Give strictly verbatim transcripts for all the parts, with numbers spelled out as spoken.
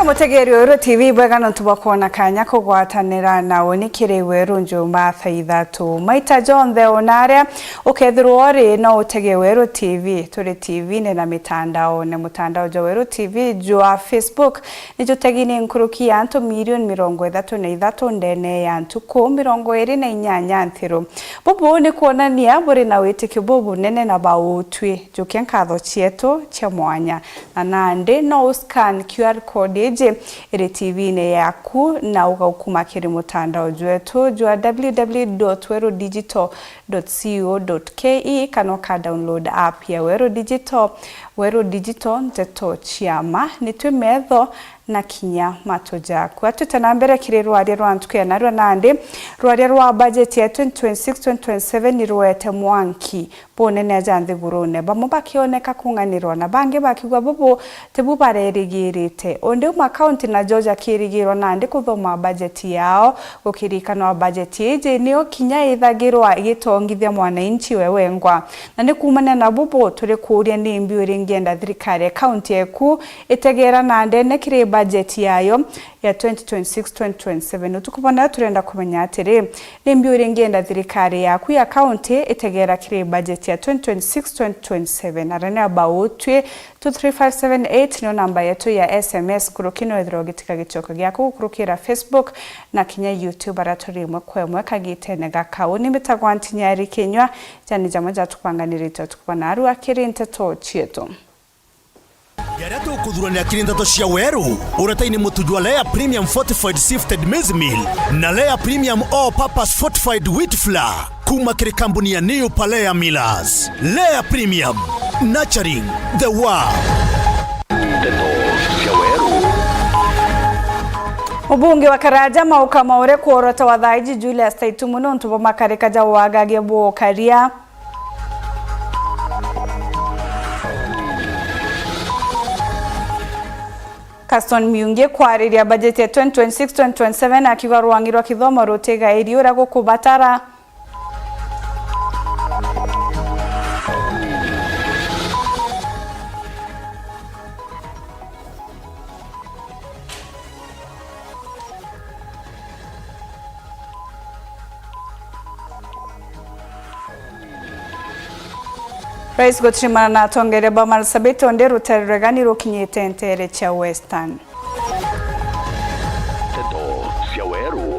Mutegeri wa Weru T V, bwega nontu bwa kwona kanya kugwatanira na uni kiri Weru Njuma thaa ithatu. Maita jonthe ona aria ukethirwa uri no utege Weru T V, turi T V-ini na mitandaone. Mutandao jwa Weru T V jwa Facebook ni jutegi ni nkuruki ya antu milioni mirongo ithatu na ithatu ndene ya ntuku mirongo iri na inyanya nthiru. Bubu ni kwonania buri na witikio bubunene na bautwi. Jukia nkatho cietu cia mwanya. Na nandi no u scan Q R code iji iri T V-ini yaku na ugaukuma kiri mutandao jwetu jwa w w w dot weru digital dot co dot k e, kana uka download app ya Weru Digital. Weru Digital, nteto cia ma, nitwi metho na kinya matu jaku. Atwite na mbere kiri rwaria rwa ntuku ya narua nandi, rwaria rwa budget ya twenty twenty-six twenty twenty-seven ni rwete mwanki bunene aja nthigurune, bamwe bakioneka kung'anirwa na bangi bakiuga bubu tibu barerigirite. Undi umwe kaunti najo jakirigirwa nandi kuthoma bajeti yao. Gukirikanwa bajeti iji nio kinya ithagirwa igitongithia mwananchi we wengwa, na ni kuumania na bubu turi kuuria ni mbiu iri ngienda thirikari ya kaunti eku itegera na ndene kiri bajeti yayo ya twenty twenty-six twenty twenty-seven. Utuku bwa nayo turenda kumenya atiri, ni mbiu iri ngienda thirikari yaku ya kaunti itegera kiri bajeti ya twenty twenty-six twenty twenty-seven? Arania bautwi, two three five seven eight nio namba yetu ya S M S. Nkuruki no withirwa ugitika gicoko giaku gukurukira Facebook na kinya YouTube, aria turi imwe kwa imwe kagitene gaka. Uni mbitagwa Ntinyari Kinyua, jani jamwe jatukubanganirite utuku bwa narua kiri nteto cietu. Jaria tukuthurania kiri nteto cia Weru, uretaini mutu jwa Lea Premium Fortified Sifted Maize Meal na Lea Premium All Purpose Fortified Wheat Flour kuma kiri kambuni ya New Palea Millers. Lea Premium, nurturing the world. Nteto cia Weru. Mubunge wa Karaja Mauka Maure kuorota wa thaa iji Julius Taitumu nontu bwa makarika ja wagagia bukaria. Caston Miungi kwariria bajeti ya twenty twenty-six twenty twenty-seven akiuga rwangi rwa kithomo rutigairi uria gukubatara. Rais gutirimana na atongeria ba Marsabit, undi rutere rwega ni rukinyite ntere cia Western. Nteto cia Weru.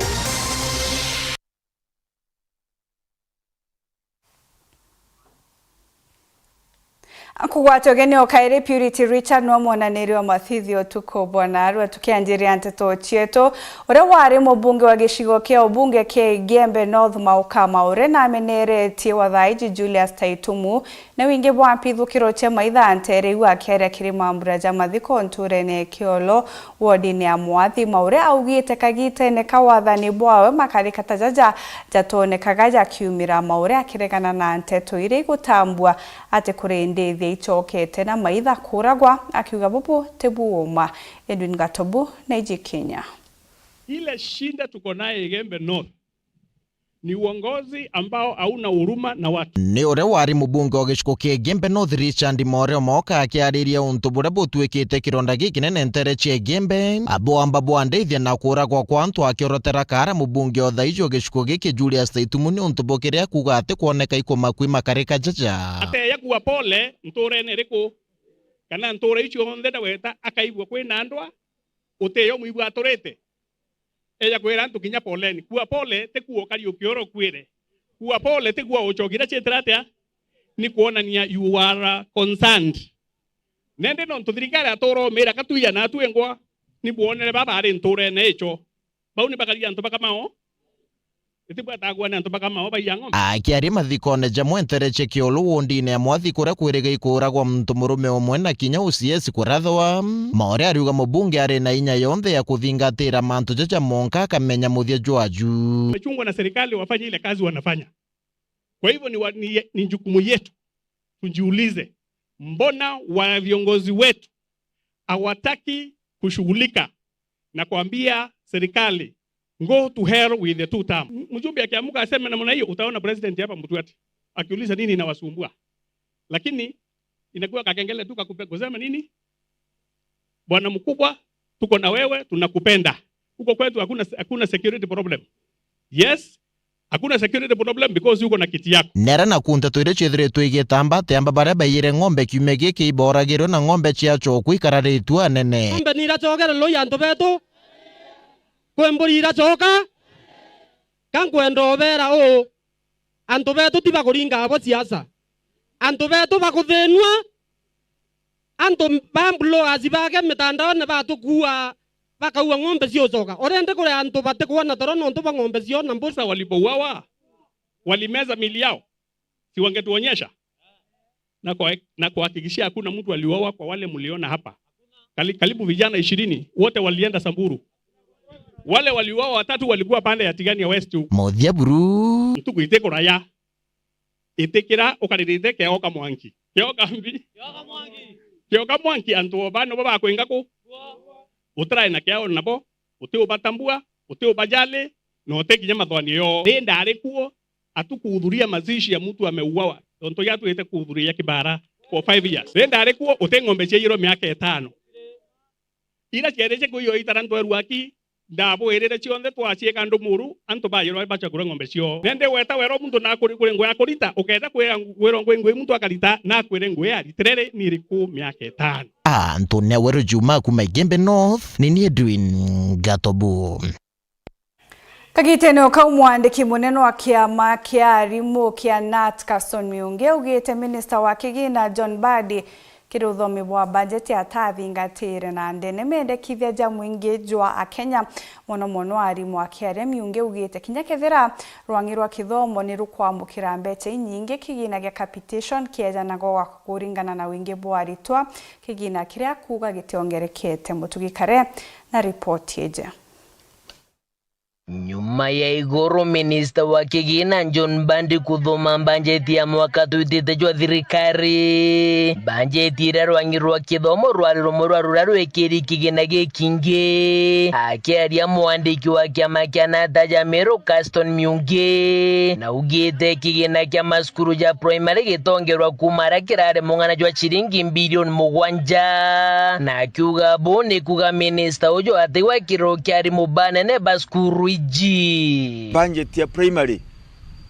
Kugwatwa ugeni o kairi, Purity Richard niwe mwonaniri wa mathithio utuku bwa narua. Tukianjiria nteto cietu, uria wari mubunge wa gicigo kia ubunge kia Igembe North Mauka Maure nameneretie wa thaa iji Julius Taitumu ni wingi bwa mpithukiro cia maitha ntere iu akiaria kiri mambura ja mathiko nturene ya Kiolo. Wodini ya Mwathi, Maure augite kagitene ka wathani bwawe, makarika ta jaja jatonekaga jakiumira. Maure akiregana na nteto iria igutambua ati kuri ndithia icokete na maitha kuragwa, akiuga bubu tibu uma. Edwin Gatobu, Naiji Kenya. Ile shida tuko naye Igembe North ni uongozi ambao hauna huruma na watu. Ni uria wari mubunge wa gicigo kia Igembe North, Richard Maore Omoka, akiariria untu buria butwikite kironda gikinene ntere cia Igembe, abwamba bwa ndithia na kuragwa kwa antu, akiorotera kara mubunge o thaiji wa gicigo giki Julius Taitumu ni untu bwa kiria kuuga ati kwoneka ikumakwi makarika jaja. Ateya kuwa pole nturene iriku, kana ntura icio onthe ndaweta akaigua kwina ndwa, uteyo mwigua aturite. Eja kwira antu kinya poleni. Kuwa pole ti kuwa ukari ukioro kwire. Kuwa pole ti kuwa ucoki iria cietera atia? Ni kwonania you are concerned. Nende nontu thirikari atura umira katuija na atwengwa, ni bwonere baba ari nturene ico. Bau ni bakari antu ba Kamau. Iti bwatagwa ni antu ba Kamau baiya ng'ombe. Akiaria mathikone jamwe ntere cia Kiulu wondine ya Mwathi kuria kwirigai kuuragwa muntu murume umwe na kinya O C S kurathwa, Maore ariuga mubunge ari na inya yonthe ya kuthingatira mantu jaja monka akamenya muthia jwaju. Wamechungwa na serikali wafanye ile kazi wanafanya. Kwa hivyo ni, wa, ni, ni jukumu yetu tujiulize, mbona wa viongozi wetu hawataki kushughulika na kuambia serikali, "Go to hell with the two term"? M-, mjumbe akiamuka aseme namna hiyo, utaona president hapa Mutwati akiuliza nini inawasumbua. Lakini inakuwa kakengele tu kakupe-, kusema nini? Bwana mkubwa, tuko na wewe, tunakupenda. Huko kwetu hakuna, hakuna security problem. Yes, hakuna security problem because uko na kiti yako. Nera na ku nteto iria ciithiritwe igitamba, ti amba baria baiyire ng'ombe kiumia giki iboragirwe na ng'ombe ciacoku ikararitua anene. Ng'ombe ni iracokere rui antu betu? Kwi mburi iracoka? Ka nkwenda ubera uu, antu betu ti bakuringa abo siasa. Antu betu bakuthinua, antu ba bloggers bake mitandaone batukua, bakaua ng'ombe ciucoka. Urendi kuria antu batikwona toro nontu bwa ng'ombe ciao na mburi? Sasa walipouawa, walimeza mili yao, si wangetuonyesha? Na kwa, na kuhakikishia hakuna mtu aliuawa kwa wale mliona hapa. Kali-, karibu vijana ishirini, wote walienda Samburu. Wale waliuawa watatu walikuwa pande ya Tigania West tu. Muthia buru. Ntuku itikuraya. Itikira ukaririte kioka mwanki. Kioka mbi. Kioka mwanki. Kioka mwanki, antu o bano bo bakwinga ku? Utirae na kiao nabo, uti ubatambua, uti ubajali, na uti kinya mathwani yoo. Ni ndari kuo, hatukuhudhuria mazishi ya mtu ameuawa. Tontu ya twite kuhudhuria Kibara for five years. Ni ndari kuo, uti ng'ombe ciaiyirwe miaka itano. Ira ciari cia kuiywa itara ntwerwa aki, ndabwirire cionthe twaciika ndumuru, antu baiyirwa bachagura ng'ombe ciao. Nende weta wera muntu nakuri kuri ngwe akurita, uketa kwira ngwirwa ngwe ngwe muntu akarita, nakwire ngwe aritire ri ni iriku miaka itano. Antu ni Aweru Juma kuma Igembe North, ni ni Edwin Gatobu. Kagitene o kau, mwandiki munene wa kiama kia arimu kia nat Caston Miungi augite minista wa kigina John Mbadi kiri uthomi bwa bajeti atathingatire na ndene mendekithia ja mwingi jwa Akenya, mono mono arimu a K R M. Miungi augite kinya kethira rwang'i rwa kithomo ni rukwamukira mbecha inyingi, kigina gia capitation kiejanagwa kuringana na wingi bwa aritwa, kigina kiria akuuga gitiongerekete. Mutugi Kare na ripoti iji. Nyuma ya iguru, minista wa kigina John Mbadi kuthoma mbanjeti ya mwaka twitite jwa thirikari, mbanjeti iria rwang'i rwa kithomo rwari rumwe rwa ruria rwikiri kigina gikingi. Akiaria, mwandiki wa kiama kia nat ja Meru, Caston Miungi, naugite kigina kia macukuru ja primary gitongerwa kuuma aria kirari mung'ana jwa ciringi mbilioni mugwanja, na akiuga buu ni kuuga minista uju atigwa kiriro kia arimu banene ba cukuru iji. Budget ya primary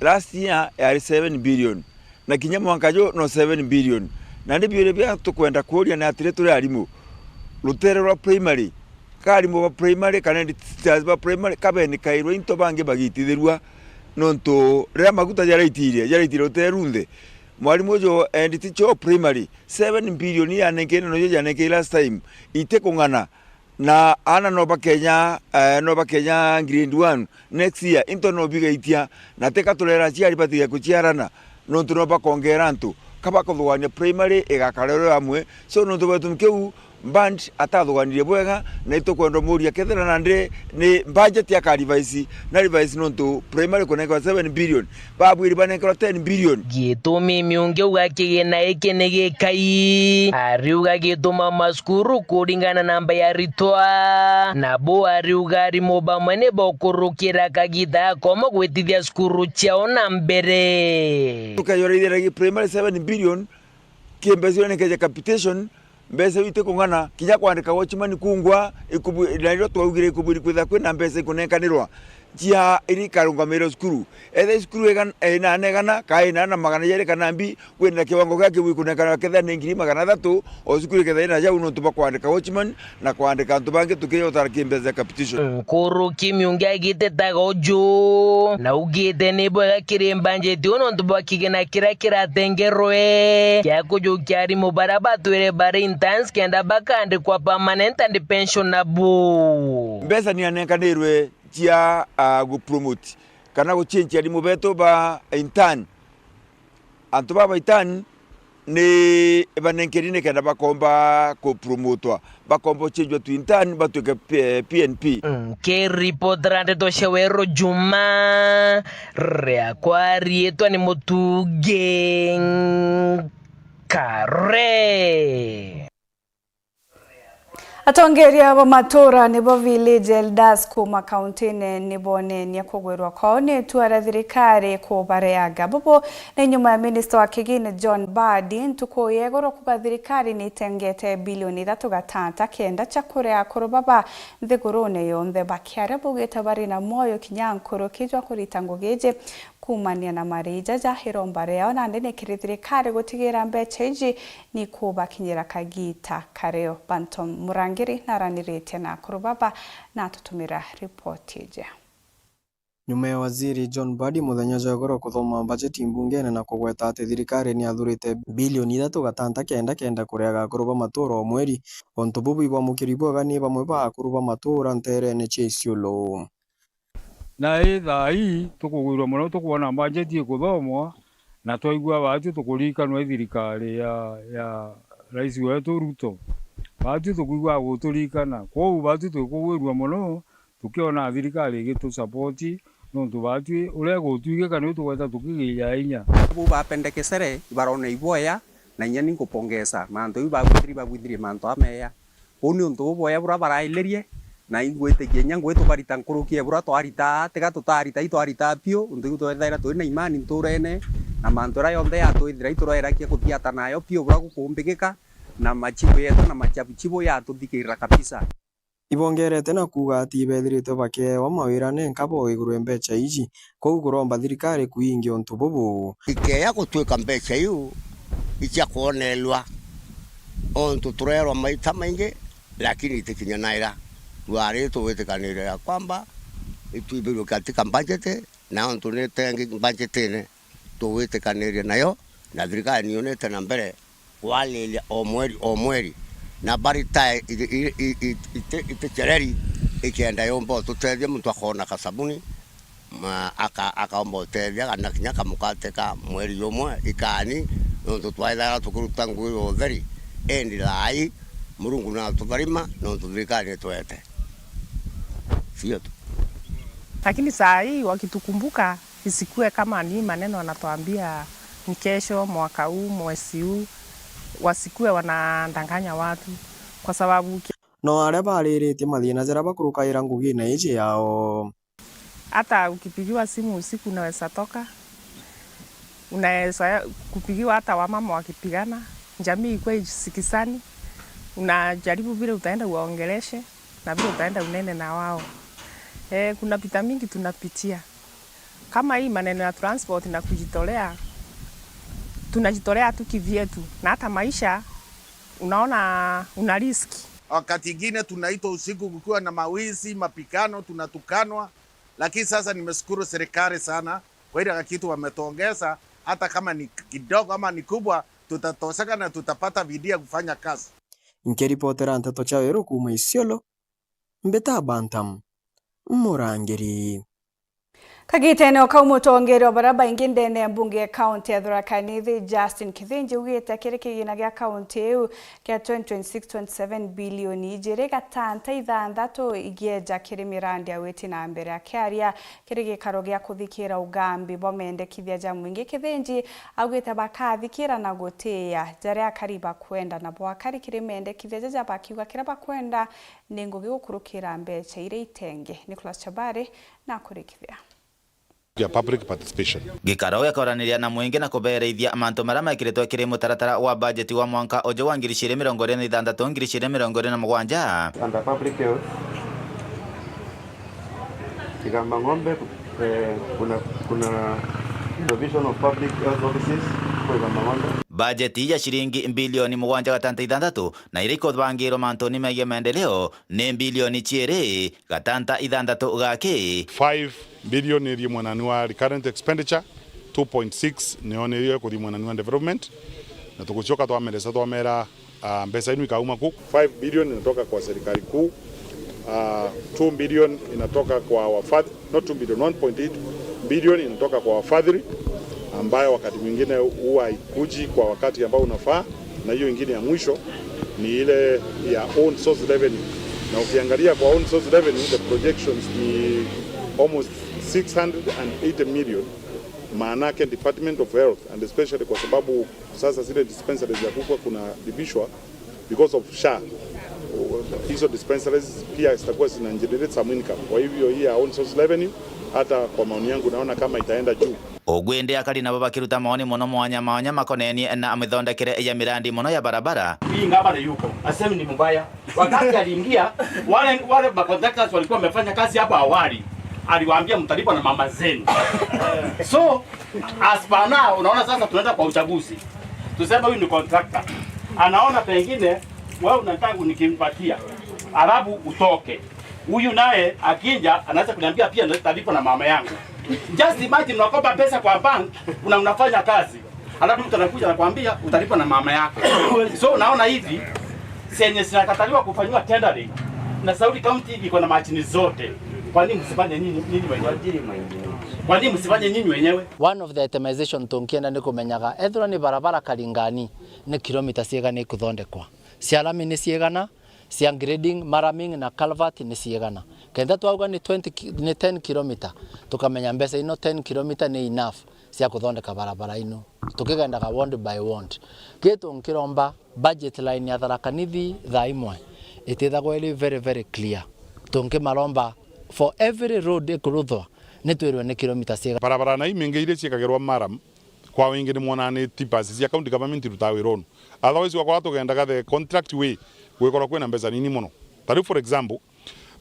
last year yari seven billion, na kinya mwanka ju no seven billion. Na ni biuria bia tukwenda kuuria ni atiri, turi arimu, rutere rwa primary, ka arimu ba primary kana ni teachers ba primary, ka benikairwe into bangi bagitithirua? Nontu riria maguta jaraitirie, jaraitirie rutere runthe, mwarimu uju endi teacher o primary, seven billion yanenkeire nojo janenkeire last time, itikung'ana. Na aana no bakenya, eh, no bakenya grade one next year, into no bigaitia, na tika turera aciari batige kuciarana, nontu no bakongera antu, ka bakuthugaania primary igakara oro amwe. So, nontu bwa gitumi kiu, Mbadi atathuganirie bwega, na itukwenda umuria kethira nandi ni budget aka revise, na revise nontu primary kunenkerwa seven billion, babwiri banenkerwa ten billion. Gitumi Miungi auga kigina giki ni gikai, ariuga gituma macukuru kuringana na namba ya aritwa, nabo ariuga arimu bamwe ni bokurukira kagita gakomo gwitithia cukuru ciao na mbere. Tukayora itheragia primary seven billion, kimbeca iria nekeja capitation, mbeca iu itikung'ana, kinya kwandika watchman kungwa, ikubu-, na riria twaugire ikubwiri kwithira kwina mbeca ikunenkanirwa cia iria ikarungamira cukuru. Ethe cukuru igan-, ina ana igana, ka ina ana magana jeri kana mbi, kwina kiwango kia kibu ikunenkanirwa kethira ni ngiri magana athatu, o cukuru ikethira ina jau nontu bwa kwandika watchman, na kwandika antu bangi tukijotara kimbeca cia capitation. Nkuruki Miungi agitetaga uju, na augite ni bwega kiri mbanjeti uu nontu bwa kigina kiria kiratengerwe gia kujukia arimu baria batwire bari interns kenda bakandikwa permanent and pensionable. Mbeca ni anenkanirwe cia, ah, gupromote kana guchange arimu betu ba intern. Antu ba ba intern ni banenkeri nikenda bakomba kupromotwa, bakomba uchenjwa tu intern batwike P-, P N P. Nkiripotera ndeto cia Weru Juma, riakwa riitwa ni Mutugi Kare. Atongeria ba matuura nibo village elders kuuma kauntine nibonenie kugwirwa kwao ni itua ria thirikari kubareanga. Bubu ni nyuma ya minista wa kigini John Mbadi ntuku ya igoro kuuga thirikari ni itengete bilioni ithatu gatanta kenda cia kuria akuru baba nthigurune yonthe, bakiaria baugite bari na mwoyo kinya nkuruki jwa kurita ngugi iji kuumania na mari jaja iromba riao, nandi ni kiri thirikari gutigira mbeca iji ni kubakinyira kagiita kario. Banto Murangiri naraniritie na akuru baba na atutumira ripoti iji. Nyuma ya waziri John Mbadi muthenya jwa igoro kuthoma bajeti mbungene na kugweta ati thirikari ni yathurite bilioni ithatu gatanta kenda kenda kuriaga akuru ba matuura o mweri, untu bubu ibwamukiri bwega ni bamwe ba akuru ba matuura nteerene cia Isiolo. Na ii thaa ii tukugwirua mono tukwona mbanjeti ikuthomwa, na twaigua baatwi tukuririkanwa i thirikari ya, ya Rais wetu Ruto. Baatwi tukwigua aguturirikana. Kwou baatwi twikugwirua mono tukiona thirikari igitusapoti, nontu baatwi uria igutwigika niu tugweta tukigiria inya. Bau bapendekesere ibarona iboya, na inya ni nkupongesa mantu jau babwithirie, babwithirie mantu ameya. Uu ni untu buboya buria barailirie, na ingwitikia inya ngwitukarita nkuruki e buria twaritaa, tiga tutaritai, twaritaa piu, untu iu twethaira turi na imani ntuurene, na mantu jaria jonthe yatwithira iturerakia kuthiata nayo piu buria gukumbikika, na machibu yetu na machabuchibu yatuthikirira kabisa. Ibongerete na kuuga ati ibeethiritwe bakiewa mawira nenka bo iguru e mbecha iji, kwou kuromba thirikari kuingia untu bubu. Ikeeja gutwika mbecha iu icia kwonerua, untu tureerwa maita maingi, lakini itikinyanaira. Rwari tugwitikaniria ya kwamba itwibirwe katika budget, na untu ni tengi budgetine, tugwitikaniria nayo, na thirikari niyonete na mbere kwariria o mweri o mweri, na barita i-, i-, i-, i-, iti-, iticereri, ikenda yumba ututethia, muntu akoona kasabuni, ma-, aka-, akaumba utethia, na kinya kamukate ka mweri jumwe ikani, nontu twaithaira tukiruta ngugi ya utheri. Indi thaa ii, Murungu natutharima, nontu thirikari nitwete. Sio tu. Lakini saa hii wakitukumbuka, isikue kama ni maneno wanatuambia ni kesho, mwaka huu, mwezi huu, wasikue wanadanganya watu, kwa sababu ki- No aria bariritie mathina jaria bakurukaira ngugine iji yao. Hata ukipigiwa simu usiku unaweza toka, unaweza kupigiwa hata wamama wakipigana, jamii ikuwa isikizani, unajaribu vile utaenda uwaongeleshe na vile utaenda unene na wao. Eh, kuna vita mingi tunapitia. Kama hii maneno ya transport na kujitolea, tunajitolea tu kivyetu, na hata maisha unaona una risk. Wakati ingine tunaitwa usiku kukiwa na mawizi, mapigano, tunatukanwa, lakini sasa nimeshukuru serikali sana kwa ile kitu wametuongeza, hata kama ni kidogo ama ni kubwa, tutatosheka na tutapata bidii ya kufanya kazi. Nkiripotera nteto cia Weru kuuma Isiolo, Mbita Bantam, Murangiri. Kagitene o kau, mutongeria wa baria baingi ndene ya mbunge ya kaunti ya Tharaka Nithi, Justin Kithinji, augite kiri kigina gia kaunti iu kia twenty twenty-six twenty-seven bilioni ijiri gatanta ithanthatu igieja kiri mirandi ya witi na mbere. Akiaria kiri gikaro gia kuthikira ugambi bwa mendekithia ja mwingi, Kithinji augite bakathikira na gutiia jaria akari bakwenda, nabo akari kiri mendekithia jaja bakiuga kiria bakwenda ni ngugi gukurukira mbecha iria itenge. Nicholas Chabari nakurikithia. Ya public participation. Gikaro gia kwaraniria na mwingi na kubereithia mantu maria mekiritwe kiri mutaratara wa bajeti wa mwanka uju wa ngiri igiri mirongo iri na ithanthatu, ngiri igiri mirongo iri na mugwanja. Under public health, Igamba Ng'ombe, eh, kuna, kuna renovation of public health offices kwa Igamba Ng'ombe. Bajeti ya ciringi bilioni mugwanja gatanta ithanthatu na iria ikubangirwo mantuni megie maendeleo ni bilioni ciiri gatanta ithanthatu gaki. Five billion irie mwenani wa recurrent expenditure, two point six nio niyo ikuthii mwenani wa development, na tugucoka twameresa twamera, ah, mbeca inu ikauma ku. Five billion inatoka kwa serikali kuu, ah, two billion inatoka kwa wafadhili, not two billion, one point eight billion inatoka kwa wafadhili, ambayo wakati mwingine huwa haikuji kwa wakati ambao unafaa, na hiyo ingine ya mwisho ni ile ya own source revenue. Na ukiangalia kwa own source revenue, the projections ni almost six hundred and eighty million, maanake Department of Health, and especially kwa sababu sasa zile dispensaries ya kukwa kuna dibishwa because of SHA. Hizo dispensaries pia zitakuwa zina generate some income. Kwa hivyo hii ya own source revenue, hata kwa maoni yangu, naona kama itaenda juu. Ugwindi akari nabo bakiruta maoni mono mwanya mwanya makonenie na mithondekere ya mirandi mono ya barabara. Hii ngavana yuko, asemi ni mbaya. Wakati aliingia, wale, wale macontractors walikuwa wamefanya kazi hapo awali, aliwaambia, "Mtalipwa na mama zenu." So, as per now, unaona sasa tunaenda kwa uchaguzi. Tuseme huyu ni contractor. Anaona pengine wewe unataka unikimpatia, alafu utoke. Huyu naye akinja anaweza kuniambia pia nitalipwa na mama yangu. Just imagine unakopa pesa kwa bank, una-, unafanya kazi. Alafu mtu anakuja anakuambia utalipwa na mama yako. So unaona hivi, zenye zinakataliwa kufanyiwa tendering na Saudi County iko na machine zote. Kwa nini msifanye nyinyi, nyinyi wenyewe? Kwa nini msifanye nyinyi wenyewe? One of the itemization tunkienda ni kumenyaga ethirwa ni barabara Karingani ni kilomita ciigana ikuthondekwa, cia lami ni ciigana, cia grading, marraming na culvert ni ciigana. Kenda twauga ni twenty ki-, ni ten kilometer, tukamenya mbeca ino ten kilometer ni enough cia kuthondeka barabara ino, tukigendaga ward by ward. Kitu nkiromba, budget line ya Tharaka Nithi thaa imwe itithagwa iri very, very clear. Tunkimaromba for every road ikuruthwa, ni twirwe ni kilometer ciigana. Barabara na imingi iria ciikagirwa marram, kwa wingi ni mwonaa ni tippers cia county government irutaa wira unu. Otherwise, wakora tugendaga the contract way, gwikorwa kwina mbeca nini mono. Ta riu, for example,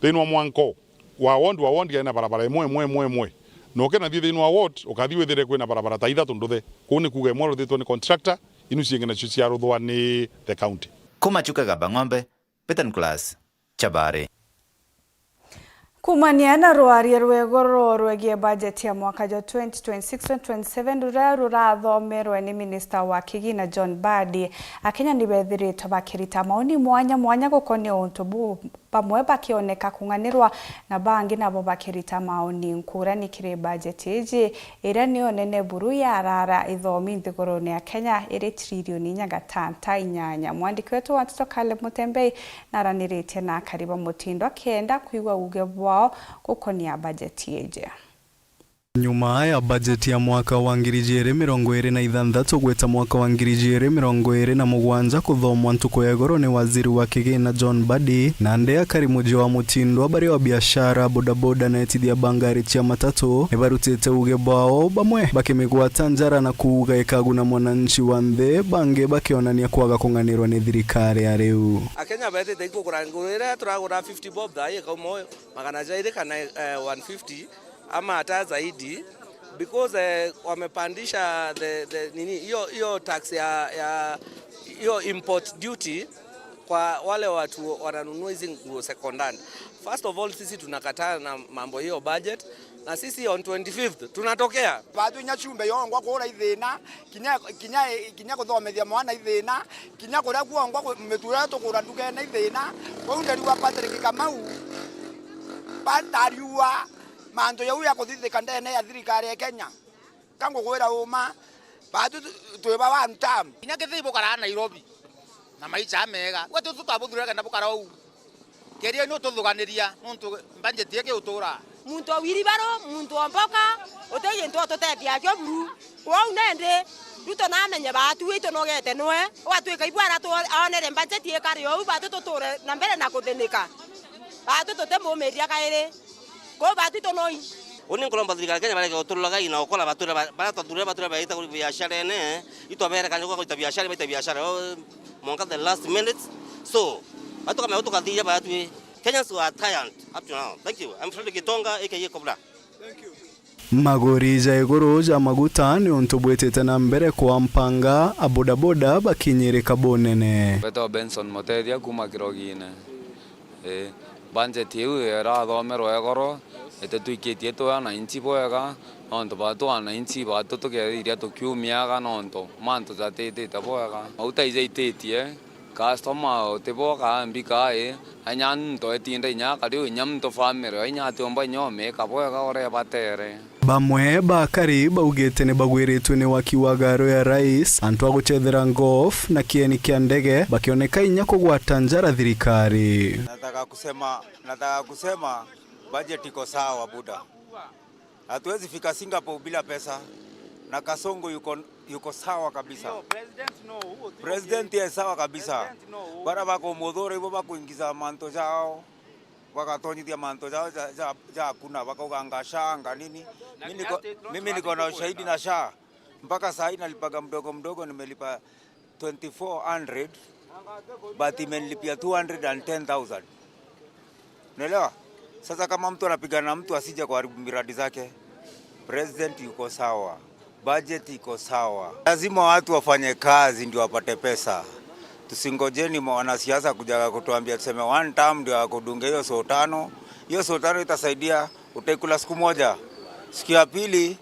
thiini wa mwanko wa ward, wa ward yaina barabara imwe, imwe, imwe, imwe. Na ukinathii thiini wa ward, ukathii withire kwina barabara ta ithatu nduthe. Kuu ni kuuga imwe iruthitwe ni contractor, inu ciingi nacio ciaruthwa ni the county. Kuma Chuka Gamba Ng'ombe, Peter Nicholas, Chabari. Kumania na rwaria rwa iguru rwegie bajeti ya mwaka jwa twenty twenty-six twenty twenty-seven ruria rurathomerwe ni minista wa kigina John Mbadi, Akenya ni bethiritwe bakirita maoni mwanya mwanya gukonia untu buu, bamwe bakioneka kung'anirwa na bangi nabo bakirita maoni nkurani kiri bajeti iji iria niyo nene buru ya arara ithomi nthigurune ya Kenya iri tririoni inya gatanta inyanya. Mwandiki wetu wa nteto Caleb Mutembei naraniritie na akari ba Mutindo akienda kwigua uuge bwao gukonia bajeti iji. Nyuma ya bajeti ya mwaka wa ngiri ijiri mirongo iri na ithanthatu gwita mwaka wa ngiri ijiri mirongo iri na mugwanja kuthomwa ntuku ya iguru ni waziri wa kigina John Mbadi, nandi akari muji wa Mutindwa bari o biashara, bodaboda na etithia ba ngari cia matatu nibarutite uuge bwao, bamwe bakimigwata njara na kuuga ikaguna mwananchi wa nthi, bangi bakionania kwaga kung'anirwa ni thirikari ya riu. Akenya betite ikugura nguru iria turagura fifty bob thaa ii ikauma uyu magana jairi kana, eh, one fifty ama hata zaidi, because, eh, wamepandisha the, the nini, hiyo, hiyo tax ya, ya, hiyo import duty kwa wale watu wananunua hizi nguo second hand. First of all, sisi tunakataa na mambo hiyo budget, na sisi on twenty-fifth tunatokea. Batu inya chumbe yongwa kura ithina, kinya, kinya, kinya kuthomethia mwana ithina, kinya kuria kuongwa ku-, mitu iria tukura ndukene ithina. Kwou ndariua Patrick Kamau, batariua mantu jau ya kuthithika ndene ya thirikari ya Kenya. Ka ngugwira uma, batu tu-, twi ba one term. Kinya kithii bukaraa Nairobi na maicha mega. Gwe tu tukabuthurira kenda bukara uu. Keria ni ututhuganiria, nuntu budget iki utura. Muntu o wheelbarrow, muntu o mboka, uti gintu ututethia akio buru. Kwou nandi, Ruto namenye batu itu nogete nwe, ugatwika ibwara tu-, aonere budget ikari ou, batu tuture na mbere na kuthinika. Batu tutimumiria kairi. Kwou batu tunoi. Uni nkuromba thirikari ya Kenya bareke guturulaga ina ukora batura ba-, bara twathurire batura baita kuri biasharene, itwaberekania kwa kuita biashara, baita biashara. Mwanka the last minute. So, batu kama tukathia batu, Kenyans were tired up to now. Thank you. I'm Frederick Gitonga, A K A Cobra. Maguri ja iguru ja maguta ni untu bwitite na mbere kwa mpanga, a bodaboda bakinyirika bunene. Mbetagwa Benson Mutethia kuma Kirogine. Ii, budget iu irathomerwa igoro, ititwikitie twi wananchi bwega, nontu batu wananchi batu tukethiria tukiumiaga nontu mantu jatitite bwega. Mauta ijaititie, customer utiboka mbika ii, inya muntu etinda inya akari inya muntu family inya atiumba inya umika bwega uria ibatere. Bamwe ba akari baugite ni bagwiritwe ni waki wa garu ya rais, antu a gucethera golf na kieni kia ndege bakioneka inya kugwata njara thirikari. Nataka kusema, nataka kusema budget iko sawa, buda. Hatuwezi fika Singapore bila pesa. Na Kasongo yuko, yuko sawa kabisa. Ndio, president no huo, tu President ye sawa kabisa. President no huo. Bara bakumuthura ibo bakuingiza manto jao, bagatonyithia manto jao ja, ja, ja kuna, bakauga nga sha, nga nini. Na mimi niko, mimi niko na ushahidi na sha. Mpaka saa hii nalipaga mdogo mdogo, nimelipa twenty-four hundred, but imenilipia two hundred and ten thousand. Unaelewa? Sasa kama mtu anapigana na mtu asije kuharibu miradi zake, president yuko sawa, budget iko sawa. Lazima watu wafanye kazi ndio wapate pesa. Tusingojeni ma-, wanasiasa kujaga kutuambia tuseme one term ndio akudunge hiyo so tano. Hiyo so tano itasaidia, utaikula siku moja. Siku ya pili,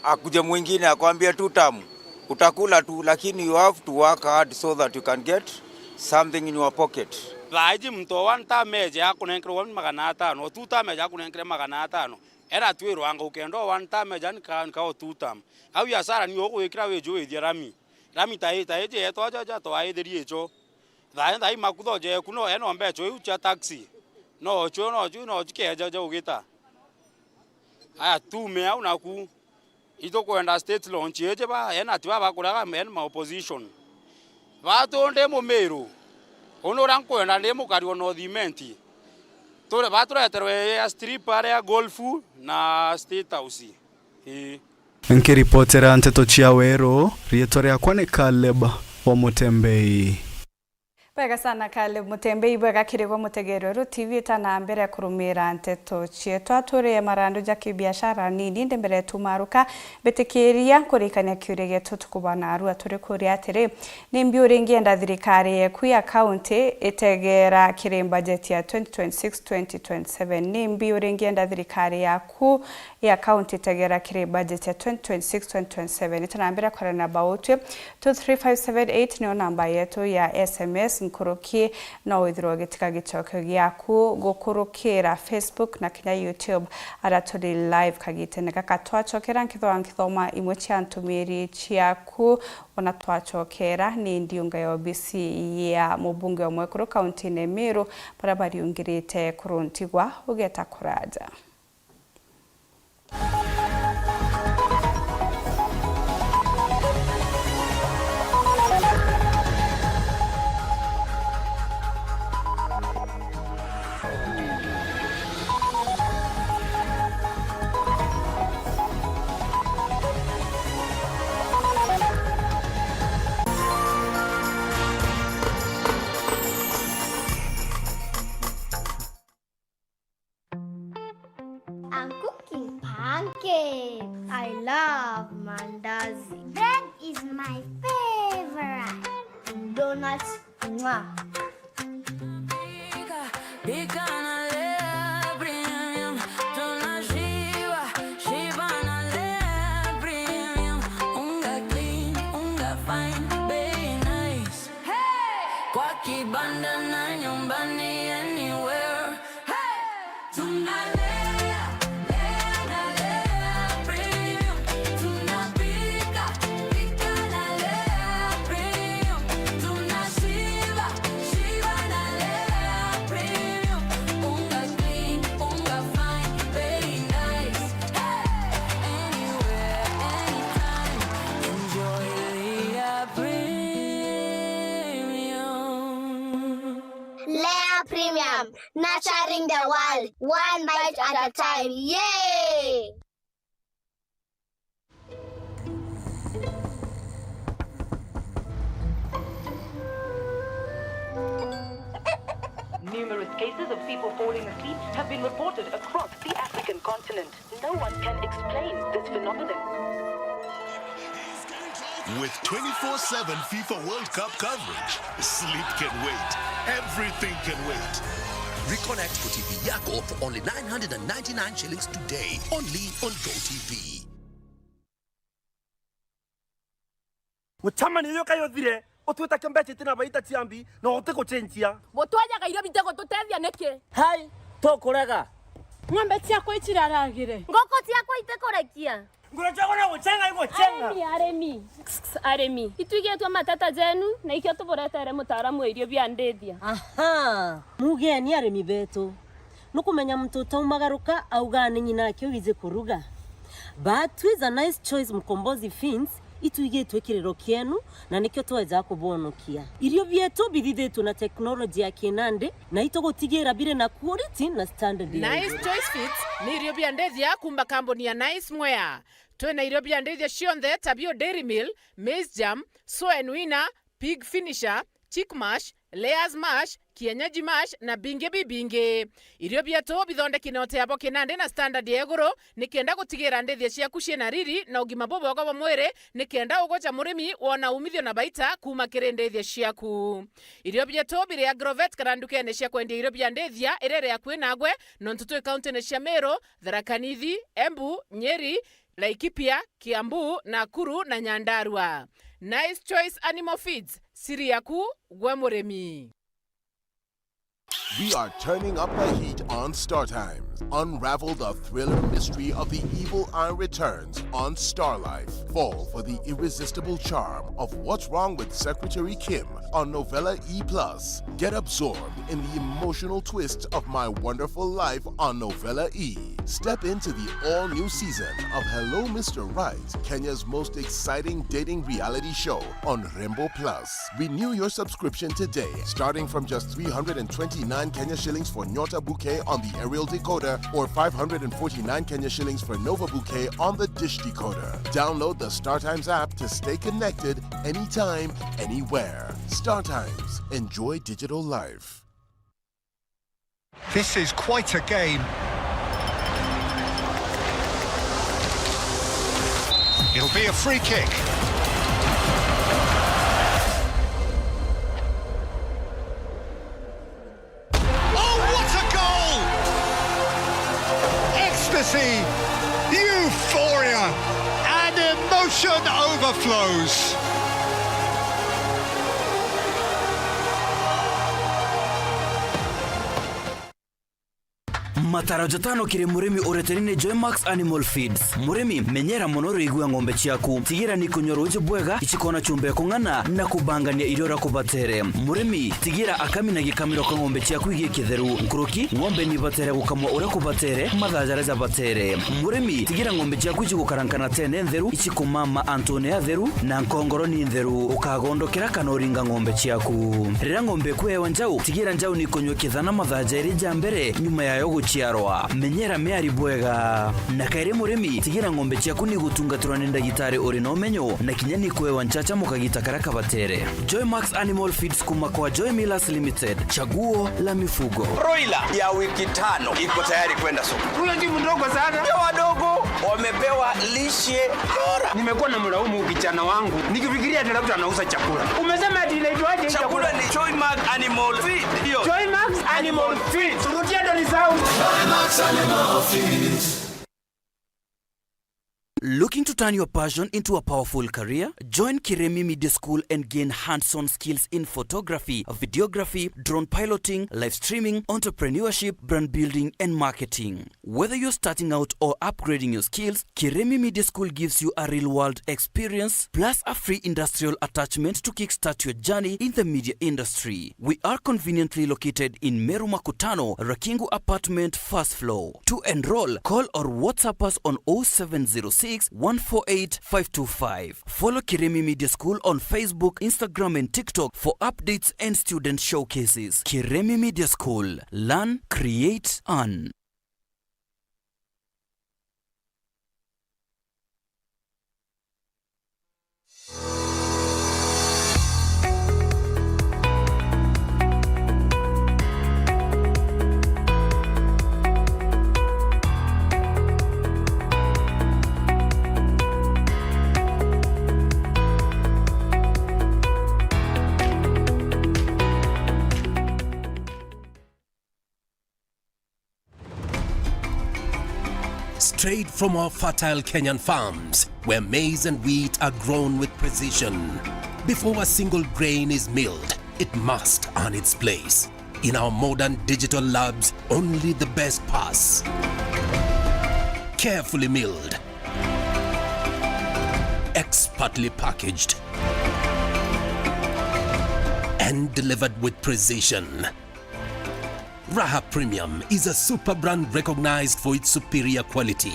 akuje mwingine akwambie two term, utakula tu, lakini you have to work hard so that you can get something in your pocket. Thaa iji muntu o one term eje akunenkerwa magana atano, o two term eje akunenkere magana atano. Era twirwa anga ukenda o one term eje nika, nika o two term. Au biashara ni ugwikira wiju withia rami. Rami ta i, ta iji yetu aja, aja twaithirie icho. Thaa, thaa i makutho jeku no, eno mbecho iu cia taxi. No chu, no chu, no chu keja ja ugita. Aya, tume au naku. Itukwenda state launch iji ba, ena ti ba bakuraga, ena ma opposition. Batu ndi Mumiru. Unu uria nkwenda ndi mukari wa North Imenti. Turi batureterwe ya strip aria golf na State House. Ii. Nkiripotera nteto cia Weru, riitwa riakwa ni Caleb wa Mutembei. Bwega sana, Caleb Mutembei, bwega kiri gwe mutegeri Weru T V. Itana mbere kurumira nteto cietu, aturiye marandu ja kibiashara nini, ndi mbere tumaruka, mbitikiria nkurikania kiuria gietu tukubana arua turi kuria atiri, nimbi uringienda thirikari yeku ya county itegera kiri budget ya twenty twenty-six twenty twenty-seven? Nimbi uringienda thirikari yaku ya county itegera kiri budget ya twenty twenty-six twenty twenty-seven? Itanambira kwarana na bautwi, two three five seven eight niyo namba yetu ya S M S. Nkuruki, no withirwe ugitiga gicokio giaku gukurukira Facebook na kinya YouTube, aria turi live kagitene gaka. Twacokera nkithwa nkithoma imwe cia ntumiri ciaku, ona twacokera ni ndiunga ya obisi ya mubunge wa mwekuru kauntine Meru, baria bariungirite kuruntigwa ugeta kuraja. I'm cooking pancakes. I love mandazi. Bread is my favorite. Donuts, mwah. Pika na Lea Premium, tunashiba, shiba na Lea Premium. Unga clean, unga fine, bei nice. Hey! Kwa kibanda na nyumbani, anywhere. Hey! Tunalea, lea na Lea Premium. Tunapika, pika na Lea Premium. Tunashiba, shiba na Lea Premium. Unga clean, unga fine, bei nice. Hey! Anywhere, anytime. Enjoy Lea Premium. Lea Premium, nurturing the world, one bite at a time. Yay! Numerous cases of people falling asleep have been reported across the African continent. No one can explain this phenomenon. With twenty-four seven FIFA World Cup coverage, sleep can wait. Everything can wait. Reconnect kwa T V yako for only nine hundred and ninety-nine shillings today, only on Go T V. Mucemanio uyu kai uthire, utwita kio mbeca itina baita cia mbi, na uti gucenjia. Gutwajaga irio bite gututethia niki? Hai, tukurega. Ng'ombe ciakwa iciraragire. Nguku ciakwa itikurekia. Nguru ciakwa no gucenga igucenga. Arimi, arimi. Arimi. Itwigitwe mateta jenu, na ikio tuburetere mutaaramu wa irio bia ndithia. Aha, mugeni arimi betu. Nukumenya muntu utaumagaruka auga ni nyina akio wiji kuruga. But twi ja Nice Choice Mkombozi Feeds, itwigitwe kiriro kienu, na nikio tweja kubonokia. Irio bietu bithithitwe na teknoloji ya kinandi, na itugutigira biri na quality na standard ya Nice iguru. Choice Feeds ni irio bia ndithia kuuma kambuni ya Nice Mwea. Twina irio bia ndithia cionthe ta bio Dairy Meal, Maize Germ, Sow and Weaner, Pig Finisher, Chick Mash, Layers Mash, Kienyeji Mash na bingi bibingi. Irio bietu bithondeki na uteabo kinandi na standard ya iguru, nikenda gutigira ndithia ciaku ciina riri na ugima bubwega bwa mwiri, nikenda ugwe ja murimi wona umithio na baita kuuma kiri ndithia ciaku. Irio bietu biri Agrovet kana ndukene cia kwendia irio bia ndithia iria iri akui nagwe, nontu twi kauntine cia Meru, Tharaka Nithi, Embu, Nyeri, Laikipia, Kiambu, Nakuru na Nyandarua. Nice Choice Animal Feeds, siri yaku gwe murimi. We are turning up the heat on Star Times. Unravel the thriller mystery of the evil eye returns on Star Life. Fall for the irresistible charm of What's Wrong with Secretary Kim on Novella E plus. Get absorbed in the emotional twist of My Wonderful Life on Novella E. Step into the all-new season of Hello Mister Right, Kenya's most exciting dating reality show on Rembo Plus. Renew your subscription today, starting from just three hundred and twenty-nine Kenya shillings for Nyota Bouquet on the aerial decoder or five hundred and forty-nine Kenya shillings for Nova Bouquet on the dish decoder. Download the StarTimes app to stay connected anytime, anywhere. StarTimes. Enjoy digital life. This is quite a game. It'll be a free kick. Oh, what a goal! Ecstasy, euphoria, and emotion overflows. Mataro jatano kiri murimi ureteni ni Joymax Animal Feeds. Murimi, menyera mono riigua ng'ombe ciaku. Tigira ni kunywa ruuji bwega, icikona chumba ya kung'ana na kubangania irio uria kubatere. Murimi, tigira akami na gikamiro ka ng'ombe ciaku igi kitheru. Nkuruki, ng'ombe ni ibatere gukamwa uria kubatere, mathaa jaria jabatere. Murimi, tigira ng'ombe ciaku icigukarankana tene ntheru, icikumama antune atheru, na nkongoro ni ntheru. Ukagondokera kana uringa ng'ombe ciaku. Riria ng'ombe ikuewa njau, tigira njau ni kunywa kithana mathaa jairi ja mbere nyuma yayo guciarwa. Menyera miari bwega. Na kairi murimi, tigira ng'ombe ciaku ni gutungatirwa ni ndagitari uri na umenyo, na kinya ni kuewa nchacha mukagita karia kabatere. Joymax Animal Feeds kuma kwa Joy Millers Limited. Chaguo la mifugo. Broiler ya wiki tano iko tayari kwenda soko. Huyo si mdogo sana. Pia wadogo wamepewa lishe bora. Nimekuwa na mlaumu kijana wangu nikifikiria ati labda anauza chakula. Umesema ati inaitwaje hii chakula? Chakula ni Joymax Animal Feed. Hiyo. Joymax Animal Feed. Rudia ndo ni sound. Joymax Animal Feed. Looking to turn your passion into a powerful career? Join Kiremi Media School and gain hands-on skills in photography, videography, drone piloting, live streaming, entrepreneurship, brand building, and marketing. Whether you're starting out or upgrading your skills, Kiremi Media School gives you a real-world experience plus a free industrial attachment to kickstart your journey in the media industry. We are conveniently located in Meru Makutano, Rakingu Apartment, first floor. To enroll, call or WhatsApp us on oh seven zero six, one four eight, five two five. Follow Kiremi Media School on Facebook, Instagram, and TikTok for updates and student showcases. Kiremi Media School. Learn, create, earn. Straight from our fertile Kenyan farms, where maize and wheat are grown with precision. Before a single grain is milled, it must earn its place. In our modern digital labs, only the best pass. Carefully milled, expertly packaged, and delivered with precision. Raha Premium is a super brand recognized for its superior quality.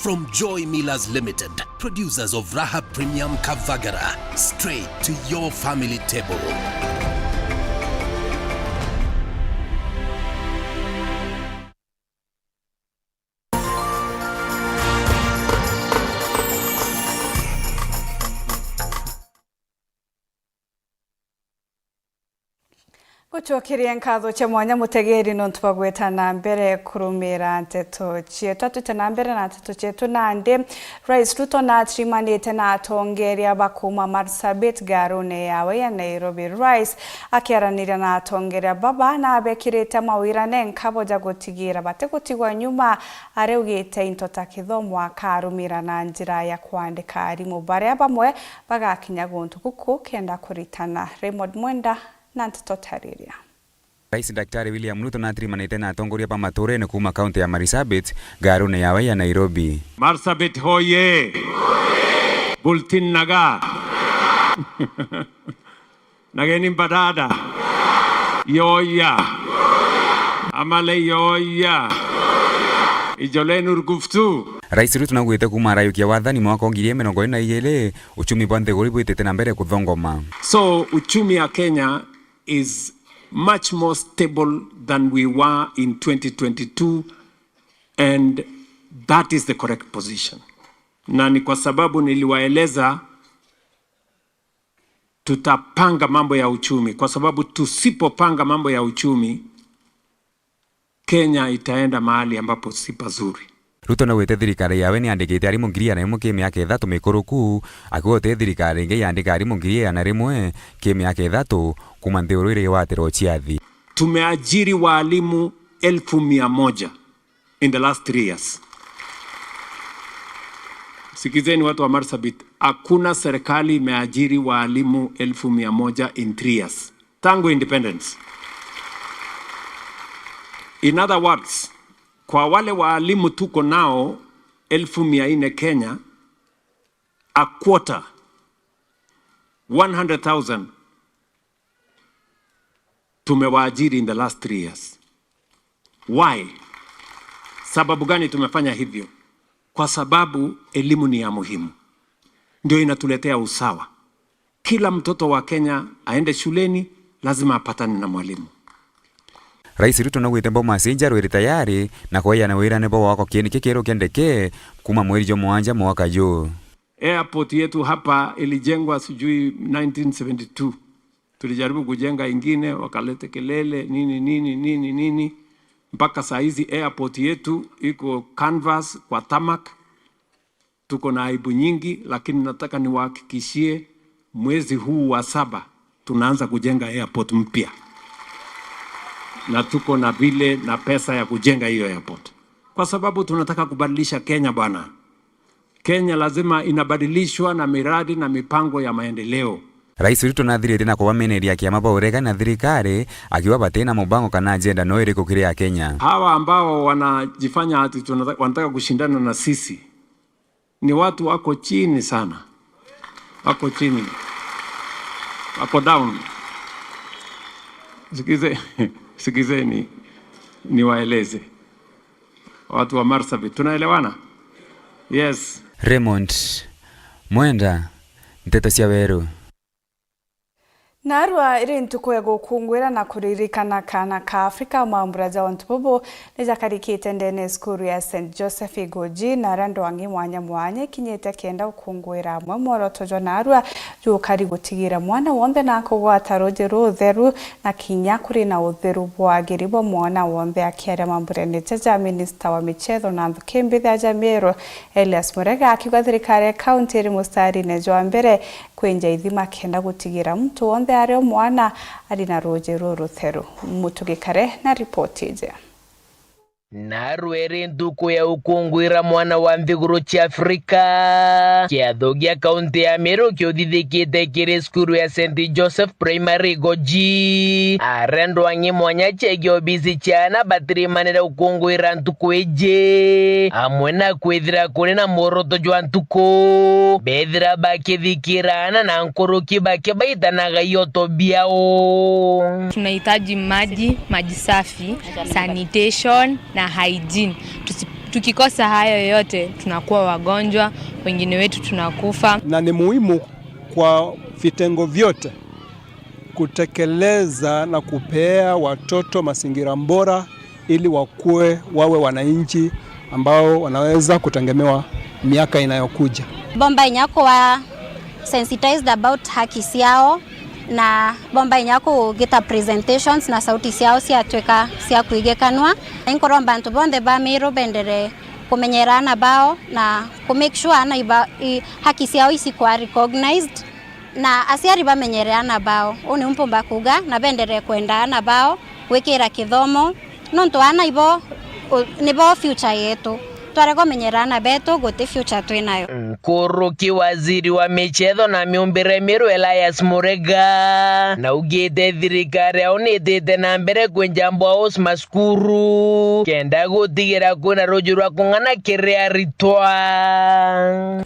From Joy Millers Limited, producers of Raha Premium Kavagara, straight to your family table. Gucokeria nkatho cia mwanya mutegeri nontu bwa gweta na mbere kurumira nteto cietu. Atwite na mbere na nteto cietu nandi, Rais Ruto natirimanite na atongeria ba kuuma Marsabit ngarune yawe ya Nairobi. Rais akiaraniria na atongeria baba nabekirite mawirane nkabo ja gutigira batigutigwa nyuma, ariugite into ta kithomo akarumira na njira ya kwandika arimu baria bamwe bagakinya guntu guku kenda kuritana. Raymond Mwenda na nteto tariria. Rais Daktari William Ruto natirimanite na atongoria ba maturene kuuma kaunti ya Marsabit ngarune yawe ya Nairobi. Marsabit hoye! Bultin naga! Nageni mbadada! Yoya! Amale yoya! Ijole nurguftu! Rais Ruto naugite kuuma arayukia wathani mwaka wa ngiri igiri mirongo iri na igiri, uchumi bwa nthiguru bwitite na mbere kuthongoma. So, uchumi ya Kenya is much more stable than we were in twenty twenty-two, and that is the correct position. Na ni kwa sababu niliwaeleza tutapanga mambo ya uchumi, kwa sababu tusipopanga mambo ya uchumi, Kenya itaenda mahali ambapo si pazuri. Ruto naugite thirikari yawe niandikite arimu ngiri igana rimwe ki miaka ithatu mikuruku, akiuga guti thirikari ingi yandika arimu ngiri igana rimwe ki miaka ithatu kuuma nthiguru iri igwatiro ciathi. Tumeajiri waalimu elfu mia moja in the last three years. Sikizeni watu wa Marsabit, hakuna serikali imeajiri waalimu elfu mia moja in three years. Tangu independence. In other words, kwa wale waalimu tuko nao elfu mia nne Kenya, a quarter, one hundred thousand, tumewaajiri in the last three years. Why? Sababu gani tumefanya hivyo? Kwa sababu elimu ni ya muhimu. Ndio inatuletea usawa. Kila mtoto wa Kenya aende shuleni, lazima apatane na mwalimu. Rais Ruto naugite Bomas Injaru iri tayari na kweana wirane bwa gwaka kieni kikieru kia ndeke kuuma mweri jwa mwanja mwaka juu. Airport yetu hapa ilijengwa sijui nineteen seventy-two. Tulijaribu kujenga ingine, wakalete kelele, nini, nini, nini, nini. Mpaka saa hizi airport yetu iko canvas kwa tarmac. Tuko na aibu nyingi, lakini nataka niwahakikishie mwezi huu wa saba tunaanza kujenga airport mpya. Na tuko na vile na pesa ya kujenga hiyo airport. Kwa sababu tunataka kubadilisha Kenya bwana. Kenya lazima inabadilishwa na miradi na mipango ya maendeleo. Rais Ruto nathirite na kubameneria kiama bwa uregani na thirikari, akiuga bati na mubango kana ajenda no iriku kiri Akenya. Hawa ambao wanajifanya ati tunataka, wanataka kushindana na sisi, ni watu wako chini sana. Wako chini. Wako down. Sikize, sikizeni, niwaeleze. Watu wa Marsabit, tunaelewana? Yes. Raymond Mwenda, Nteto cia Weru. Narua iri ntuku ya gukunguira na kuririkana kaana ka Afrika, mambura ja untu bubu ni jakarikite ndene ya cukuru ya Saint Joseph Igoji, na aria ndwang'i mwanya mwanya ikinyite kenda gukunguira amwe mworoto jwa narua jukari gutigira mwana wonthe na kugwata ruuji rutheru na kinya kuri na utheru bwagiri bwa mwana wonthe. Akiaria mamburene jaja, minista wa michetho na nthuki mbithi aja Meru, Elias Murega, akiuga thirikari ya kaunti iri mustarine jwa mbere kwinja ithima kenda gutigira muntu wonthe ari o mwana ari na ruuji rurutheru. Mutu Gikare na ripoti iji. Narua iri ntuku ya ukunguira mwana wa nthiguru cia Afrika, kiatho gia kaunti ya Meru kiuthithikite kiri cukuru ya Saint Joseph Primary Igoji. Aria ndwang'i mwanya ciegi obisi cia aana batirimanire ukunguira ntuku iji, amwe na kwithira kuri na mworoto jwa ntuku, bethira bakithikira aana na nkuruki bakibaitanaga ioto biao. Tunahitaji maji, maji safi, sanitation na hygiene. Tusi-, Tukikosa hayo yote, tunakuwa wagonjwa, wengine wetu tunakufa. Na ni muhimu kwa vitengo vyote kutekeleza na kupea watoto mazingira bora ili wakue wawe wananchi ambao wanaweza kutegemewa miaka inayokuja. Bomba inya kuwa sensitized about haki ciao, na bomba inya kugita presentations na sauti ciao ciatwika cia kwigikanwa. Inkuromba antu bonthe ba Meru bendere kumenyera ana bao na ku make sure ana iba, i, haki ciao icikwa recognized, na aciari bamenyere ana bao. Uu niu mpumba kuuga, na bendere kwenda ana bao, gwikira kithomo, nontu ana ibo, u, nibo future yetu. Twarega umenyera ana betu, guti future twinayo. Nkuruki waziri wa michetho na miumbire Meru Elias Murega naugite thirikari yao nitite na mbere kwenja boreholes macukuru kenda gutigira kwina ruju rwa kung'ana kiri aritwa.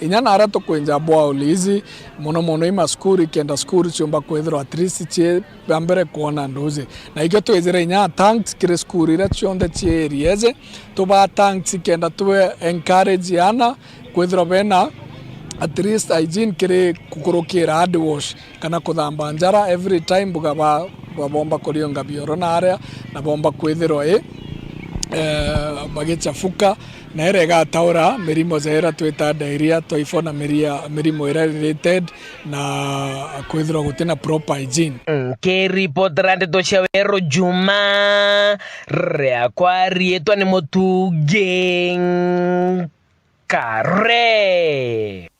Inya naria tukwenja boreholes ici, mono mono i macukuru, kenda cukuru ciumba kwithirwa at least cii bia mbere kwona nduuji. Na ikio twizire inya tanks kiri cukuru iria cionthe cii area iji, tubaa tanks kenda tube encourage ana kwithirwa bena at least hygiene kiri kukurukira hand wash kana kuthamba njara every time buga ba-, babomba kuriunga bioro na aria, na bomba kwithirwa i, eh, bagichafuka, na iria igataura mirimo ja iria twita diarrhea, typhoid na miria-, mirimo iria related, na kwithirwa gutina proper hygiene. Nkiripotera ndeto cia Weru Juma, riakwa riitwa ni Mutungi Kare.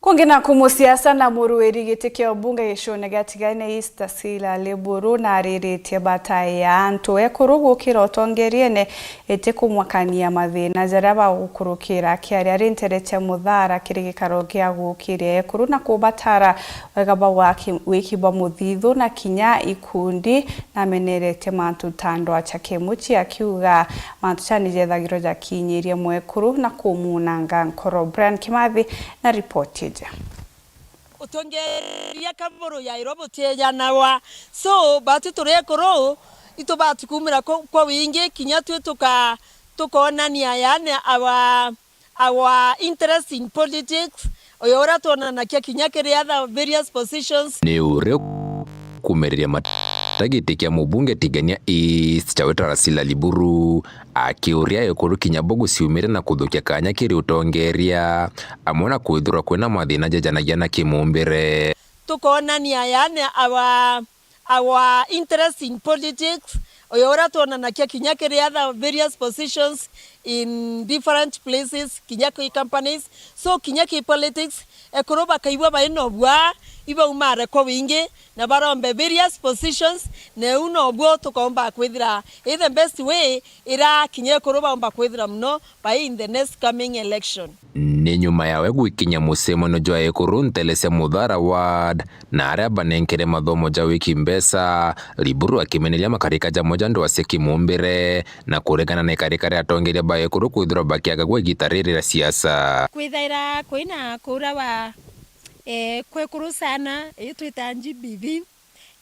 Kungi naku, musiasa na muruiri giti kia ubunge gicione gia Tigania East Sila Liburu nariritie bata ya antu ekuru gukira utongeriene iti kumwakania mathina jaria bagukurukira. Akiaria ari ntere cia Muthara kiri gikaro gia gukiria ekuru na kubatara wega bwa waki-, wiki bwa muthithu na kinya ikundi, nameneretie mantu ta ndwaa cha kimuchi, akiuga mantu jani jethagirwa jakinyirie mwekuru na kumunanga nkoro. Brian Kimathi na ripoti iji. Utongeria kaburu ya iro butiejanawa. So, batu turi ekuru, itubati kumira ku-, kwa wingi, kinya twi tuka-, tukonania, yani, our, our interest in politics, uyo uria twonanagia kinya kiri other various positions. Ni uria kumereria mata giti kia mubunge Tigania East cha Wetara Sila Liburu, akiuria ekuru kinya bo guciumire na kuthukia kanya kiri utongeria, amwe na kwithirwa kwina mathina jajanagia na kimumbire. Tukonania, yani, our, our interest in politics, uyo uria twonanagia kinya kiri other various positions in different places, kinya ki companies. So, kinya ki politics, ekuru bakaigua bai na ubua, ibaumare kwa wingi, na barombe various positions, na u nobuo tukomba kwithira i the best way ira kinya ekuru baumba kwithira muno by in the next coming election. Ni nyuma yawe gwikinya mucemanio jwa ekuru ntere cia Muthara Ward, na aria banenkere mathomo ja wiki mbeca, Liburu akimeneria makarika jamwe ja ndwaa cia kimumbire, na kuregana na ikarika ria atongeria ba ekuru kwithirwa bakiagagua igita riri ria siasa. Kwithaira kwina kuura wa, eh, kwekuru sana, iyo twita G B V.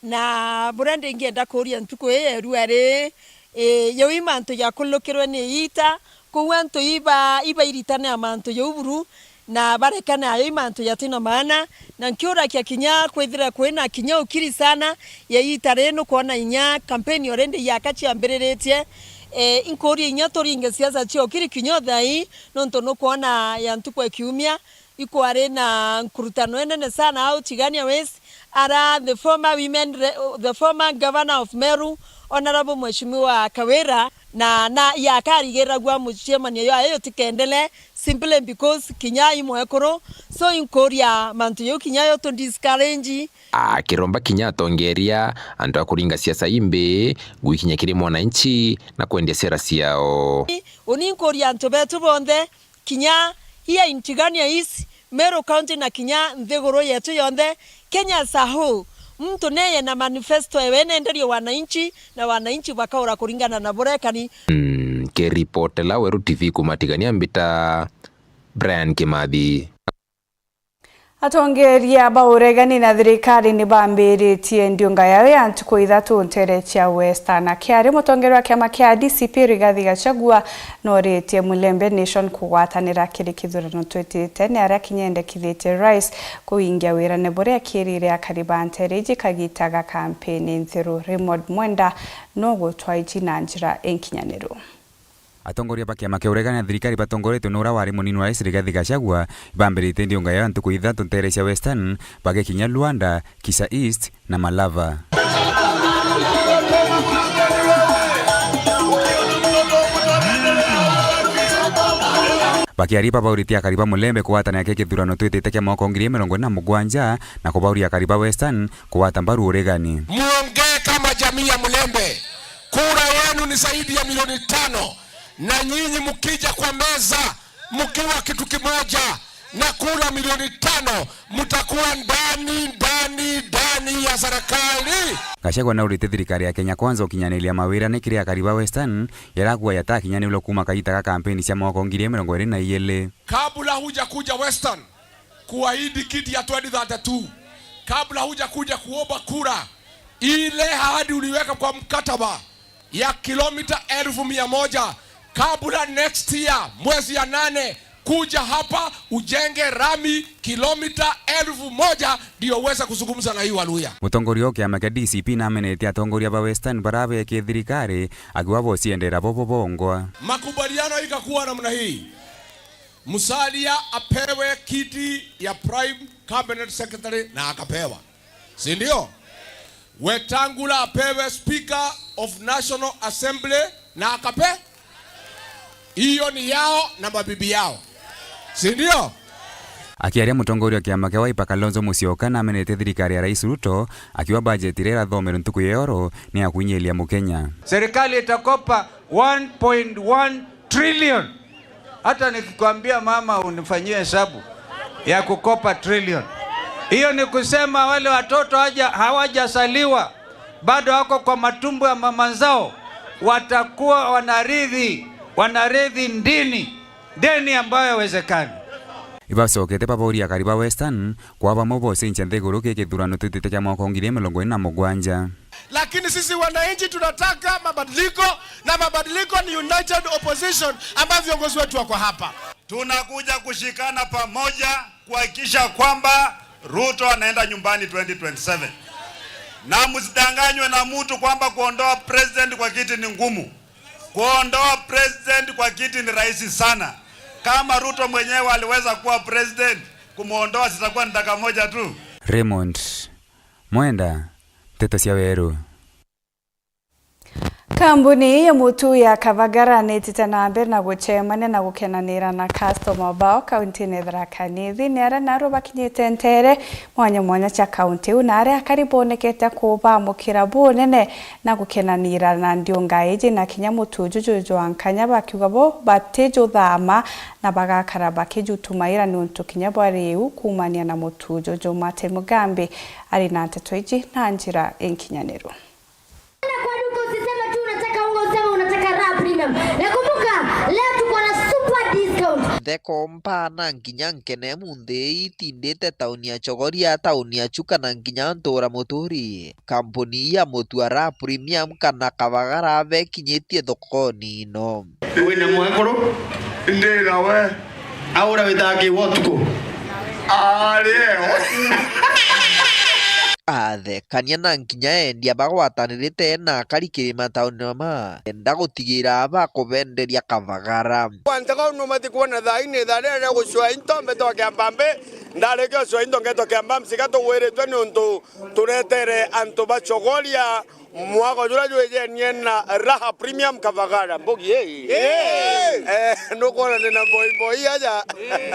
Na buria ndingienda kuuria ntuku ii ya irua riri, ii, jau i mantu jakulukirwe ni iita, kou antu iba-, ibairitanea mantu jau buru, na barekane ayo i mantu jatina maana, na nkiurakia kinya kwithira kwina kinya ukiri sana ya iita riri, nukwona inya kampeni already yaka ciambiriritie. Ee, inkuuria inya turinge siasa cia ukiri kinya uthai, nontu nukwona ya ntuku ya kiumia, ikwari na nkurutano inene sana au Tigania West, ara the former women re-, the former governor of Meru, Honorable Mheshimiwa Kawira, na, na yakarigiragua mucemanio yo ayo tikendele, simply because kinya i mwekuru. So inkuuria mantu jau kinya yo tu discourage. Akiromba kinya atongeria antu a kuringa siasa imbi gwikinya kiri mwananchi na kwendia sera ciao. Uni nkuuria antu betu bonthe, kinya here in Tigania East, Meru County na kinya nthiguru yetu yonthe, Kenya as a whole, muntu neye na manifesto ewe nenderie wananchi, na wananchi bakaura kuringana na burekani. Mm, nkiripotela Weru T V kuma Tigania mbita Brian Kimathi. Atongeria ba uregani na thirikari ni bambiritie ndiunga yao ya ntuku ithatu ntere cia Western. Akiaria, mutongeria wa kiama kia D C P Rigathi Gachagua noritie Mulembe Nation kugwatanira kiri kithurano twitite, ni aria kinya endekithitie rais kuingia wirane buria akirire akari ba ntere iji kagita ga kampeni ntheru. Raymond Mwenda nugutwaa iji na njira inkinyaniru. Atongoria ba kiama kia uregani na thirikari batongoretwe ni uria wari munini wa rais Rigathi Gachagua, bambiritie ndiunga yao ntuku ithatu ntere cia Western, bagikinya Luanda, Kisa East na Malava. Bakiaria, babauritie akari ba Mulembe kugwatanira kiri kithurano twitite kia mwaka wa ngiri igiri mirongo iri na mugwanja na kubauria akari ba Western kugwata mbaru uregani. Muongee kama jamii ya Mulembe. Kura yenu ni zaidi ya milioni tano, na nyinyi mkija kwa meza mkiwa kitu kimoja na kura milioni tano, mtakuwa ndani, ndani, ndani ya serikali. Gachagua naurite thirikari ya Kenya Kwanza ukinyaniria mawira ni kiri akari ba Western, yarakuwa yatakinyaniirwe kuuma kagita ga kampeni cia mwaka wa ngiri igiri mirongo iri na igiri. Kabla hujakuja Western, kuahidi kiti ya twenty thirty-two, kabla hujakuja kuomba kura, ile ahadi uliweka kwa mkataba ya kilomita elfu mia moja, kabla next year mwezi ya nane, kuja hapa ujenge rami kilomita elfu moja ndio uweze kuzungumza na hii Waluya. Mutongoria wa kiama kia D C P namenetie atongoria ba Western bara bekie thirikari, akiuga bociendera bobo bongwa. Makubaliano ikakuwa namna hii. Musalia apewe kiti ya Prime Cabinet Secretary na akapewa. Si ndio? Wetangula apewe Speaker of National Assembly na akape. Hiyo ni yao na mabibi yao. Si ndio? Akiaria, mutongoria wa kiama kia Wiper Kalonzo Musyoka namenetie thirikari ya Rais Ruto, akiuga bajeti iria irathomerwe ntuku ya oro ni ya kwinyiria Mukenya. Serikali itakopa one point one trillion. Hata nikikwambia mama unifanyie hesabu ya kukopa trillion, hiyo ni kusema wale watoto haja-, hawajazaliwa, bado wako kwa matumbo ya mama zao, watakuwa wanarithi, wanarithi ndini, deni ambayo haiwezekani. Ibacokete babauria akari ba Western kwa bamwe bocenjia nthiguru kiri kithurano twitite kia mwaka wa ngiri igiri mirongo iri na mugwanja. Lakini sisi wananchi tunataka mabadiliko, na mabadiliko ni united opposition ambayo viongozi wetu wako hapa. Tunakuja kushikana pamoja kuhakikisha kwamba Ruto anaenda nyumbani twenty twenty-seven. Na msidanganywe na mtu kwamba kuondoa president kwa kiti ni ngumu. Kuondoa president kwa kiti ni rahisi sana. Kama Ruto mwenyewe aliweza kuwa president, kumuondoa zitakuwa ni dakika moja tu. Raymond Mwenda, Nteto cia Weru. Kambuni ya mutu ya Kavagara nitite na mbere na gucemania na gukenanira na customer bao kauntine ya Tharaka Nithi, ni aria narua bakinyite ntere mwanya mwanya cia kaunti iu, na aria akari bonekete kubamukira bunene na gukenanira na ndiunga iji, na kinya mutu juju jwa nkanya bakiuga bo batijuthama na bagakara bakijutumaira niuntu kinya bwa riu kuumania na mutu juju. Martin Mugambi ari na nteto iji na njira inkinyaniru. Enda kwa duka, usiseme tu unataka unga, useme unataka Raha Premium. Na kumbuka, leo tuko na super discount. Ntheko mpana nginya nkene munthi itindite tauni ya Chogoria, tauni ya Chuka na nginya ntura Muturi. Kampuni ya mutu wa Raha Premium kana Kavagara bekinyitie thokoni ino. Wina mwekuru, ndi nawe. Aura witaga kiwa utuku. Ari eo. Athekania na nginya endia bagwatanirite na akari kiri matauni ma enda gutigira bakubenderia Kavagara. Kwanza kau numati kuona thaa ine, thaa riria ria gucua into, mbetwa Kiambambi, ndarikia gucua into ngetwa Kiambambi, siga tugwiritwe niuntu turetere antu ba Chogoria mwago juria jwijenie na Raha Premium Kavagara. Mbugi ii. Ii. Eh, nukwona ni na mboi mboi aja. Ii.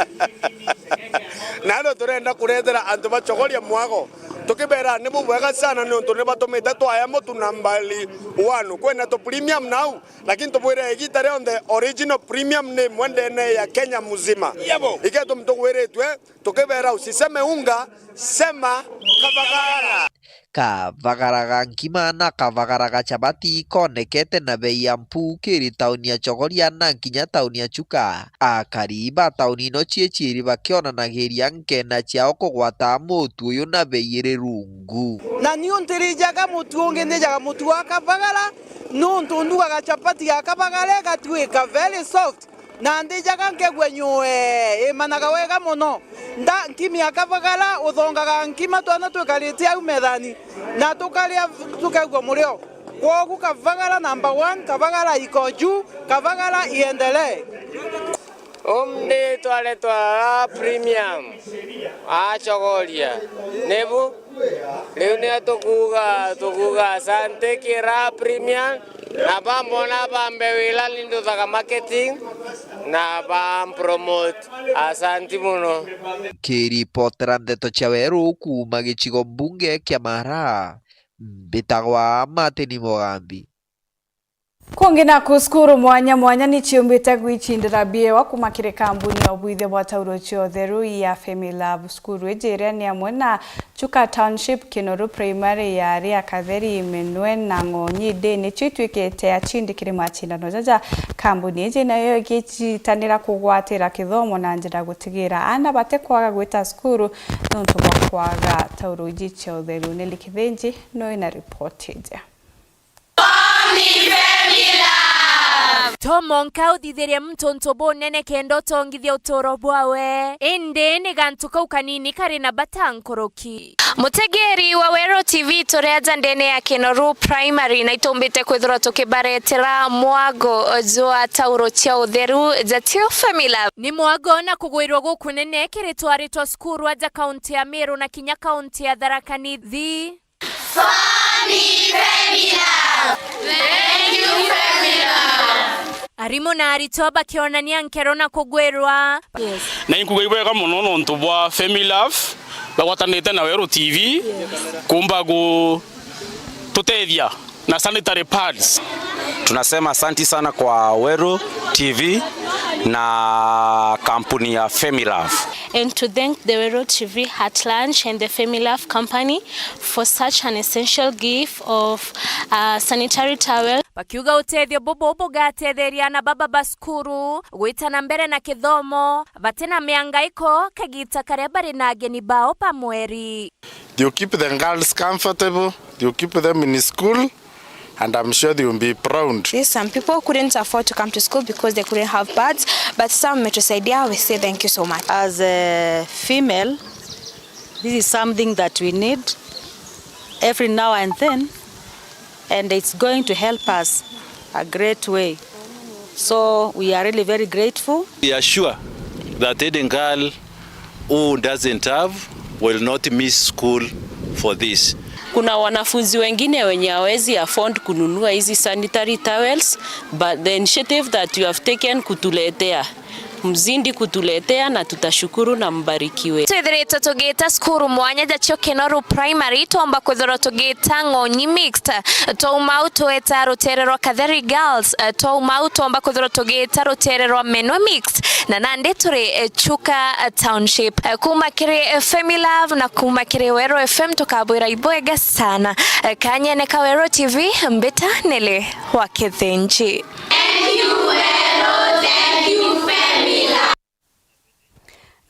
Na ndo turenda kuretera antu ba Chogoria mwago. Tukibera ni bubwega sana niuntu ni batumite twaya mutu nambari one. Kwina tu premium nau, lakini tubwire igita rionthe original premium ni imwe ndene ya Kenya mzima. Yebo. Igetum tugwiritwe, tukibera usiseme unga, sema Kavagara. Kavagara ga nkima na kavagara ga chabati ikonekete na bei ya mpu kiri tauni ya Chogoria na nkinya tauni ya Chuka. Akari ba tauni ino cieciiri bakionanagiria nkena ciao kugwata mutu uyu na bei iri rungu. Na niu ntirijaga mutu ungi, ndijaga mutu wa kavagara, nuntu ndugaga chapati ya kavagara igatuika very soft. Na ndijaga nkegua nyue imanaga wega mono. Nda nkimi ya kavagara, uthongaga nkima twana twikaritie au methani, na tukaria tukegua murio. Kwogu kavagara number one, kavagara iko juu, kavagara iendelee. Umdi twaretwa Raha Premium, Achogoria. Nibu? Riu nio tukuuga, tukuuga asante kira Premier, na bambona bambe wira ni nduthaga marketing, na bampromote. Asanti muno. Nkiripotera ndeto cia weru kuuma gicigo mbunge kia Mara, mbitagwa Martin Mugambi. Kungi naku, cukuru mwanya mwanya ni ciumbite gwicindira biewa kuma kiri kambuni ya ubuithia bwa tauro cia utheru ya Femi Love. Cukuru iji iria ni amwe na Chuka Township, Kinoru Primary, Yari ya Katheri, Menwe na Ng'onyi Day nicio itwikite acindi kiri macindano jaja. Kambuni iji nayo igicitanira kugwatira kithomo na njira gutigira aana batikwaga gwita cukuru nontu bwa kwaga tauro iji cia utheru. Nelly Kithinji no ina ripoti iji. To mwanka uthithirie muntu untu bunene kenda utongithia uturo bwawe. Indi ni gantu kau kanini kari na bata nkuruki. Mutegeri wa Weru T V, turi aja ndene ya Kinoru Primary na itumbite kwithirwa tukibaretera mwago jwa tauro cia utheru jatio Femi Love. Ni mwago na kugwirwa gukunene kiri twari twa cukuru aja kaunti ya Meru na kinya kaunti ya Tharaka Nithi. Femi, Femi Love. Thank you, Femi Love. Arimu na aritwa bakionania nkero na kugwirwa. Na inkuga ibwega mono nontu bwa Femi Love bagwatanite na Weru T V kumba gututethia na sanitary pads. Tunasema asanti sana kwa Weru T V na kampuni ya Femi Love. And to thank the Weru T V at large and the Femi Love Company for such an essential gift of, uh, sanitary towel. Bakiuga utethio bubu bugatetheria aana baba ba cukuru gwita na mbere na kithomo bati na miangaiko kagita karia bari na ageni bao ba mweri. They'll keep the girls comfortable, they'll keep them in school, and I'm sure they will be proud. Yes, some people couldn't afford to come to school because they couldn't have pads, but some mmetusaidia, we say thank you so much. As a female, this is something that we need every now and then, and it's going to help us a great way. So we are really very grateful. We are sure that any girl who doesn't have will not miss school for this. Kuna wanafunzi wengine wenye hawezi afford kununua hizi sanitary towels, but the initiative that you have taken kutuletea, mzidi kutuletea na tutashukuru na mbarikiwe. Twithiritwe tugita cukuru mwanya ja cio Kinoru Primary, twomba kwithirwa tugita Ng'onyi Mixed, twauma au tweta rutere rwa Katheri Girls, twauma au twomba kwithirwa tugita rutere rwa Menwe Mixed, na nandi turi, eh, Chuka, eh, Township. Eh, kuma kiri, eh, Femi Love na kuma kiri Weru F M tukabwira ibwega sana. Eh, kanyene ka Weru T V, mbita Nelly wa Kithinji. Thank you, Weru. Thank you, Femi Love.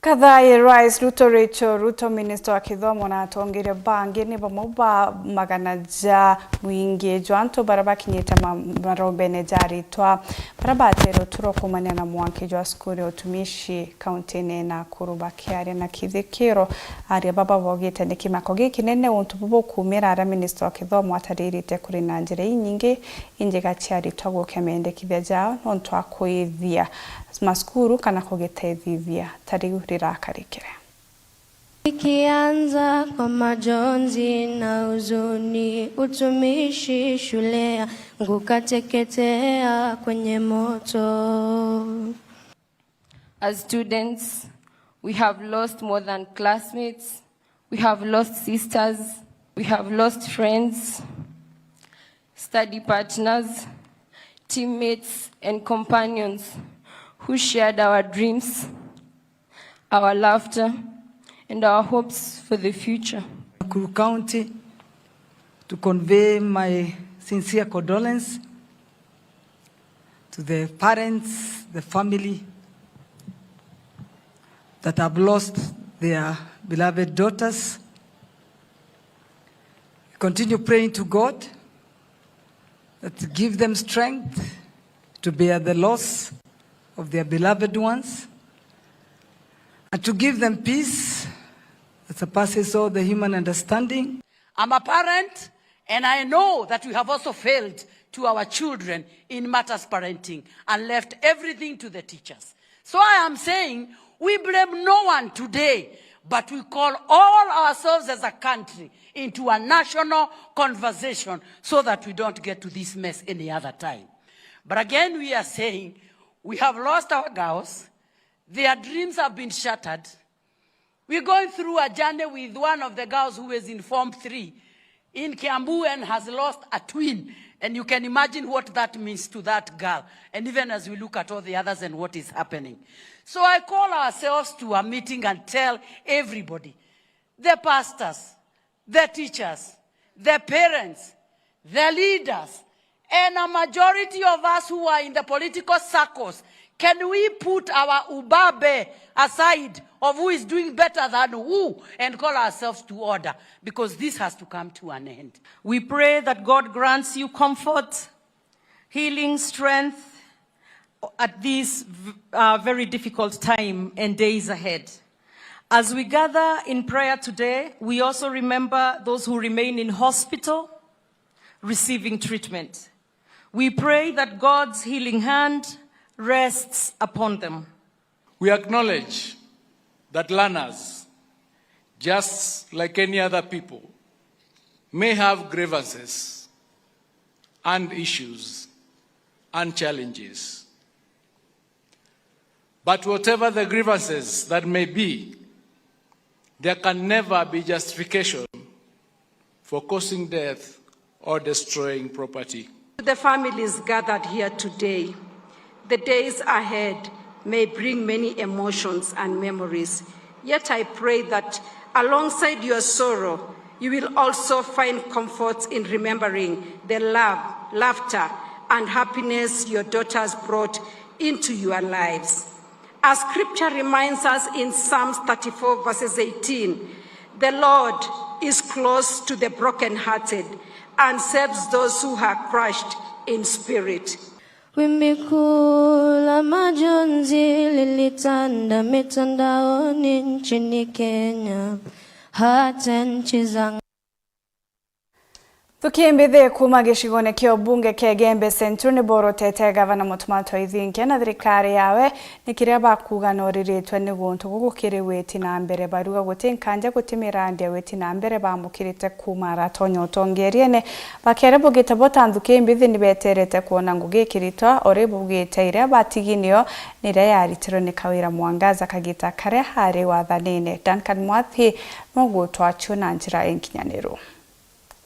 Kathai Rais Ruto Rachel Ruto, Minister wa Kithomo na atongeria bangi ni bamwe ba magana ja mwingi jwa antu baria bakinyite ma-, marombene ja aritwa baria batere uturo kuumania na mwanki jwa cukuru ya utumishi kaunti-ini ya Nakuru. Bakiaria na kithikiro, aria baba baugite ni kimako gikinene untu bubu kuumira aria Minister wa Kithomo ataririte kuri na njira inyingi injega cia aritwa gukia mendekithia jao nontu wa kuithia macukuru kana kugitethithia ta riu rirakarikire. Nikianza kwa majonzi na huzuni, utumishi shule yangu kateketea kwenye moto. As students, we have lost more than classmates. We have lost sisters. We have lost friends, study partners, teammates, and companions who shared our dreams, our laughter, and our hopes for the future. Nakuru County, To convey my sincere condolence to the parents, the family that have lost their beloved daughters. We continue praying to God that give them strength to bear the loss of their beloved ones and to give them peace that surpasses all the human understanding. I'm a parent, and I know that we have also failed to our children in matters parenting and left everything to the teachers. So I am saying we blame no one today, but we call all ourselves as a country into a national conversation so that we don't get to this mess any other time. But again, we are saying we have lost our girls, their dreams have been shattered. We're going through a journey with one of the girls who is in Form three in Kiambu and has lost a twin. And you can imagine what that means to that girl. And even as we look at all the others and what is happening. So I call ourselves to a meeting and tell everybody, the pastors, the teachers, the parents, the leaders, and a majority of us who are in the political circles, can we put our ubabe aside of who is doing better than who and call ourselves to order? Because this has to come to an end. We pray that God grants you comfort, healing, strength at this v-, uh, very difficult time and days ahead. As we gather in prayer today, we also remember those who remain in hospital receiving treatment. We pray that God's healing hand rests upon them. We acknowledge that learners, just like any other people, may have grievances and issues and challenges. But whatever the grievances that may be, there can never be justification for causing death or destroying property. To the families gathered here today, the days ahead may bring many emotions and memories. Yet I pray that alongside your sorrow, you will also find comfort in remembering the love, laughter, and happiness your daughters brought into your lives. As scripture reminds us in Psalms thirty-four verses eighteen, the Lord is close to the brokenhearted and saves those who are crushed in spirit. Wimbi kuu la majonzi lilitanda mitandaoni nchini Kenya, hata nchi za Thuki mbithi kuuma gicigone kia ubunge kia Igembe Central ni borotete gavana Mutuma M'Ethingia na thirikari yawe ni kiria bakuuga noriritwe ni guntu gugu kiri witi na mbere. Baruga guti nkanja guti mirandi ya witi na mbere bamukirite kuuma aratonya utongeriene. Bakiaria bugite bo ta nthuki mbithi ni beterete kwona ngugi ikiritwa, ori bugite iria batigi nio ni iria yaritirwe ni Kawira Mwangaza kagita karia ari wathanine. Duncan Mwathi nugutwachua na njira inkinyaniru.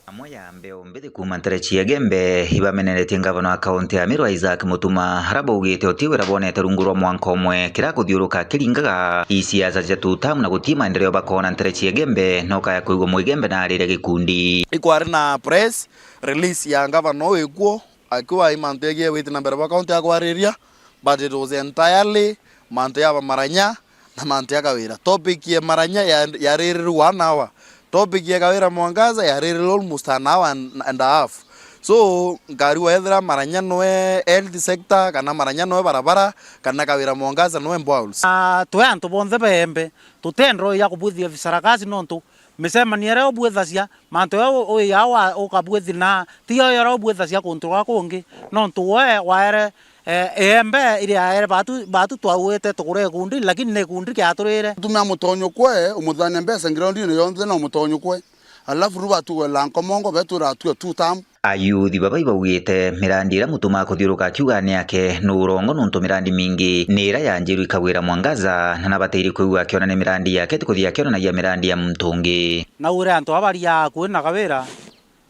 Amwe ya mbeu mbithi kuuma ntere cia Igembe ibameneretie ngavana wa kaunti ya Meru Isaac Mutuma, aria baugite uti wira bonete rungu rwa mwanka umwe kiria kuthiuruka kiringaga isiasa cia two term na guti maendeleo bakoona ntere cia Igembe, na ukaya kwigua Muigembe na ariria gikundi. Ikwari na press release ya ngavana uu ikuo akiwa i mantu yegie witi na mbere bwa kaunti ya kwariria, but it was entirely mantu ya bamaranya na mantu ya Kawira. Topic ya Maranya ya-, yaririrwe one hour. Topic ya Kawira Mwangaza yaririrwe almost an hour and, and a half. So, nkari wethira Maranya noe health sector, kana Maranya noe barabara, kana Kawira Mwangaza noe boreholes. Ah, twe antu bonthe ba Igembe, tutendwa ya kubwithia sarakasi nontu micemanio iria ubwithagia, mantu ya u-, uya wa-, ukabwithi na, tiga uya uria ubwithagia kuntu gwa kungi, nontu we waere, eh, Igembe iria yaere batu, batu twauite tugure ikundi, lakini ni ikundi kiaturire. Tumia mutonyo kwe, umuthania mbeca groundini yonthe na umutonyo kwe. Alafu riu batugwela nkomongo, betwira atue two term. Ayuthi baba ibaugite mirandi iria Mutuma akuthiuruka akiuga ni yake ni urongo, nontu mirandi mingi ni iria yanjirwe i Kawira Mwangaza, na nabatiri kwigua akiona ni mirandi yake, ti kuthii akionanagia mirandi ya muntu ungi. Na ure antu aba baria akui na Kawira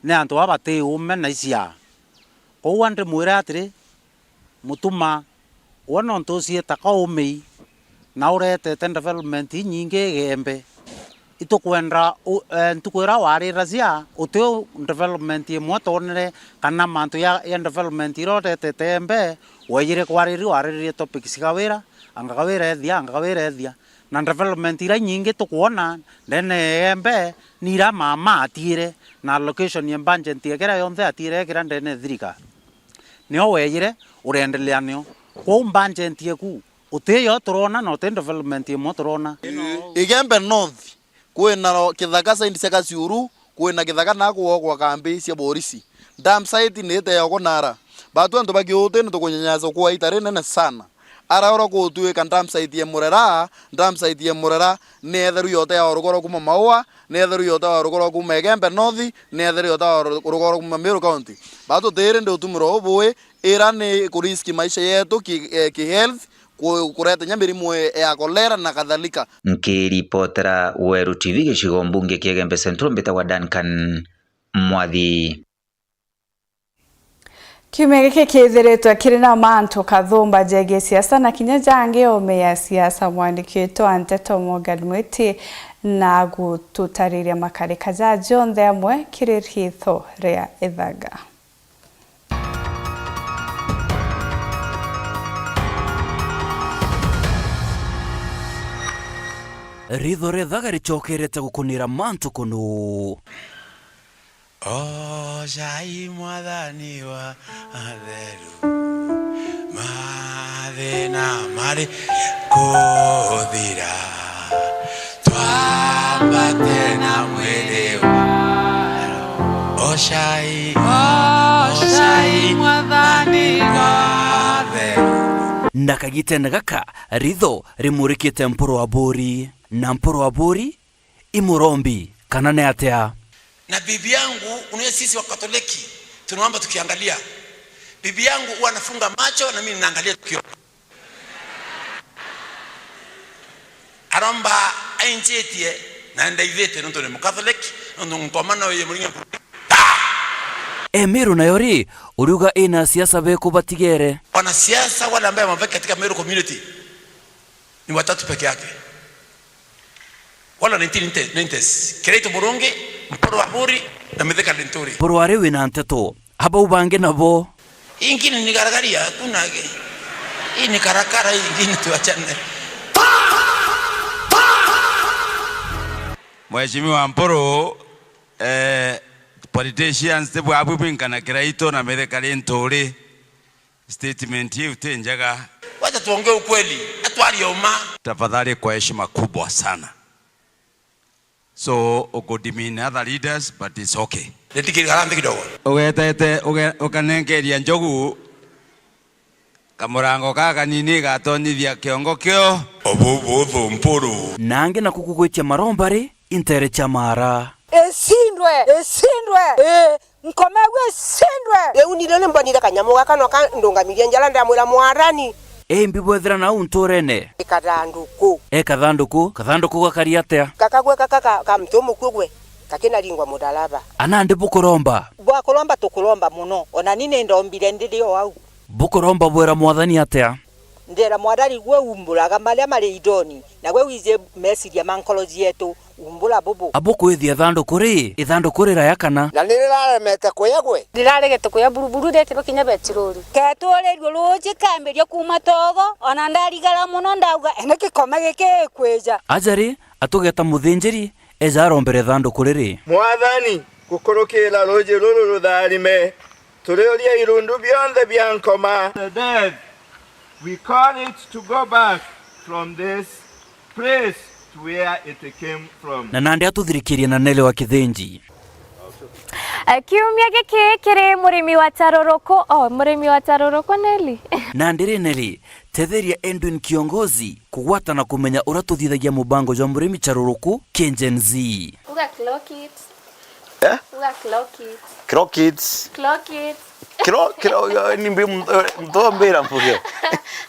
ni antu aba bati ume na iciaa. Koguo ndimwire atiri, Mutuma, we nontu uciita ka umei, na uretete development inyingi Igembe, Itukwenda u-, eh, ntuku iria warira cia, uti u development imwe twonere, kana mantu ya, ya development iria uretete Embe, wejire kwariri, wariririe topics Kawira, anga Kawira ethia, anga Kawira ethia. Na development iria inyingi tukwona ndene ya Embe, ni iria mama atiire, na allocation ya budget ya kira yonthe atiire ekira ndene ya thirikari. Nio wejire, uriendelea nio. Kwou budget eku, utiyo turona, na uti development imwe turona. Igembe North, kwina ro-, kithaka side cia Kasiuru, kwina kithaka na kuogwa kambi cia borisi. Dump site ni ite yoko nara. Batu antu ba Kiuti ni tukunyanyaswa kwa ita rinene sana. Ara oro kutuika dump site ya Murera, dump site ya Murera ni etheru yote ya rugo rwa kuma Maua, ni etheru yote ya rugo rwa kuma Igembe North, ni etheru yote ya ru-, rugo rwa kuma Meru County. Batu tiri ndi utumiro ubui, ira ni kurisk maisha yetu ki, eh, ki health, ku-, kureta nya mirimu ya kolera na kadhalika. Nkiripotera Weru T V gicigo mbunge kia Igembe Central, mbitagwa Duncan Mwathi. Kiumia giki kithiritwe kiri na mantu kathumba jegii siasa na kinya jangi oome ya siasa. Mwandiki wetu wa nteto Morgan Mwiti na gututariria makarika ja jonthe amwe kiri riitho ria Ithaga. Riitho ria Ithaga ricokerete gukunira mantu kunu. Ocai Mwathani wa atheru, mathina mari kuthira, twambate na mwiri wa roho. Ocai, ocai Mwathani wa atheru. Na kagitene gaka, ritho rimurikite Mpuru wa Buri, na Mpuru wa Buri i murombi, kana ni atia? Na bibi yangu, unajua sisi wa Katoliki, tunaomba tukiangalia. Bibi yangu huwa anafunga macho na mimi ninaangalia tukiomba. Aromba ainjitie na ndaithite nontu ni Mukatholiki, nontu nkomana uyu muringi. E Meru nayo ri, uriuga ina siasa beku batigere? Wanasiasa wale ambao wamebaki katika Meru community ni watatu peke yake. Wala nineteen nineties, Kiraitu Murungi, Mpuru wa Buri, na Mithika Linturi. Mpuru ari wina nteto, abau bangi nabo? Ingine ni garagaria, hakuna ge-, hii ni karakara, hii ingine tuachane. Mheshimiwa Mpuru, eh, politicians, tibwabwi bwingana Kiraitu na Mithika Linturi. Statement hiyo ti njega. Wacha tuongee ukweli, atwari oma. Tafadhali, kwa heshima kubwa sana. So, uko demean other leaders, but it's okay. Nitikiri karambi kidogo. Ugetete, uge-, ukanengeria njogu kamurango ka kanini gatonyithia kiongo kio. Obu buthu Mpuru. Nangi na kukugwitia maromba ri, intere cia mara. Isindwe, isindwe, ii. Nkoma gwicindwe. Riu ni rio ni mbonire kanyamu gaka no kandungamirie njara, ndamwira, "Mwathani." Imbi bwethira nau nturene? Ni kathanduku. E kathanduku? Kathanduku gakari atia? Gaka gwe, gaka ka, ka mtu mukue gwe, gakinaringwa mutharaba. A nandi bukuromba? Bwa kuromba tukuromba muno, ona ni ni ndombire ndiri o au. Bukuromba bwira Mwathani atia? Ndera Mwathani, gwe umburaga maria mari indoni, na gwe wiji meciria ma nkoro cietu. Umbura bubu. A bukwithia ithanduku ri, ithanduku riraya kana? Na ni riraremete kuya gwe? Riraregete kuya buruburu, rietirwe kinya betirori. Keturirue ruuji kambiria kuuma togo, ona ndarigara muno ndauga, "Ene gikome giki gikwija." Aja ri, atugeta muthinjiri, eja arombere ithanduku riri. Mwathani, gukurukira ruuji ruru rutharime, turiuria irundu bionthe bia nkoma. The dead, we call it to go back from this place to where it came from. Na nandi atuthirikirie na Nelly wa Kithinji. Eh, kiumia giki kiri murimi wa Charuruku. Oh, murimi wa Charuruku, Nelly. Nandi ri, Nelly, tetheria Edwin Kiongozi kugwata na kumenya uria tuthithagia mubango jwa murimi Charuruku ki Gen Z. Uga clock it. Eh? Uga clock it. Clock it. Clock it. Kiro, kiro, ni mbi mtombera mpuge.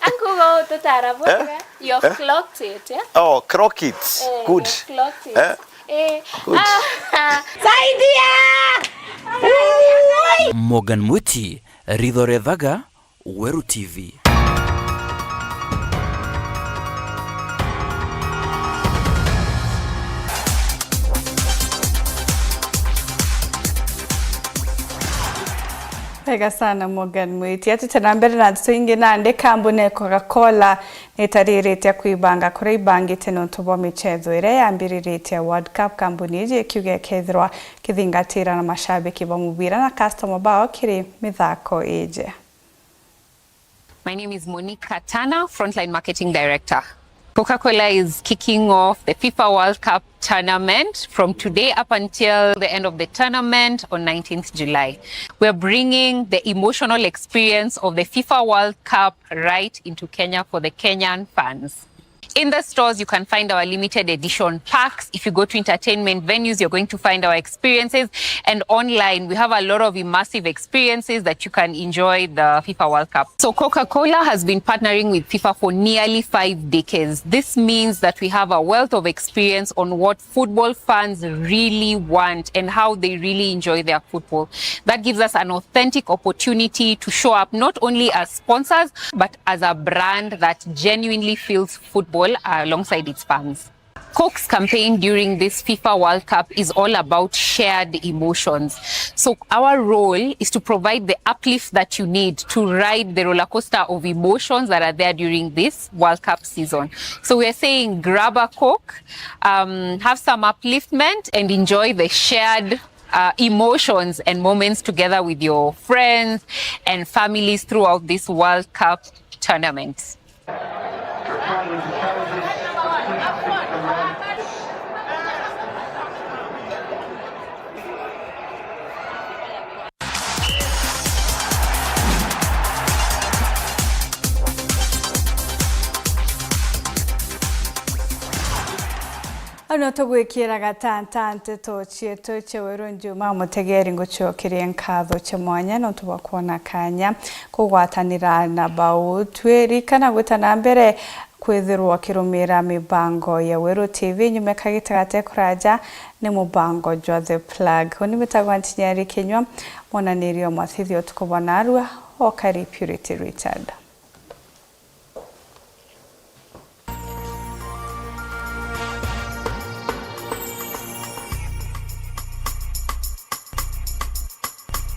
Ankuga ututara buga. Eh? You have clocked it, yeah? Oh, clock it. Eh, good. You have clocked it. Eh? Eh. Good. Ah, saidia! Morgan Mwiti, Ritho Rethaga, Weru T V. Wega sana, Morgan Mwiti. Atite na mbere na ndeto ingi, nandi kambuni ya Coca-Cola nitariritie kwibanga kuria ibangite nontu bwa michetho iria yambiriritie World Cup. Kambuni iji ikiuga ikethirwa kithingatira na mashabiki ba mubira na customer bao kiri mithako iji. My name is Monique Katana, Frontline Marketing Director. Coca-Cola is kicking off the FIFA World Cup tournament from today up until the end of the tournament on nineteenth July. We're bringing the emotional experience of the FIFA World Cup right into Kenya for the Kenyan fans. In the stores, you can find our limited edition packs. If you go to entertainment venues, you're going to find our experiences. And online, we have a lot of immersive experiences that you can enjoy the FIFA World Cup. So Coca-Cola has been partnering with FIFA for nearly five decades. This means that we have a wealth of experience on what football fans really want and how they really enjoy their football. That gives us an authentic opportunity to show up not only as sponsors, but as a brand that genuinely feels football alongside its fans. Coke's campaign during this FIFA World Cup is all about shared emotions. So our role is to provide the uplift that you need to ride the roller coaster of emotions that are there during this World Cup season. So we are saying, grab a Coke, um, have some upliftment, and enjoy the shared uh, emotions and moments together with your friends and families throughout this World Cup tournament. Au no tugwikira gatanta nteto cietu cia weru njuma, mutegeri, ngucokerie nkatho cia mwanya nontu bwa kwona kanya kugwatanira na bau. Twirikana gwita na mbere kwithirwa ukirumira mibango ya Weru T V nyuma ka gitagate kuraja ni mubango jwa The Plug. Uni mitagwa Ntinyari Kinyua, mwonanirio mwathithio utuku bwa narua, okari Purity Richard.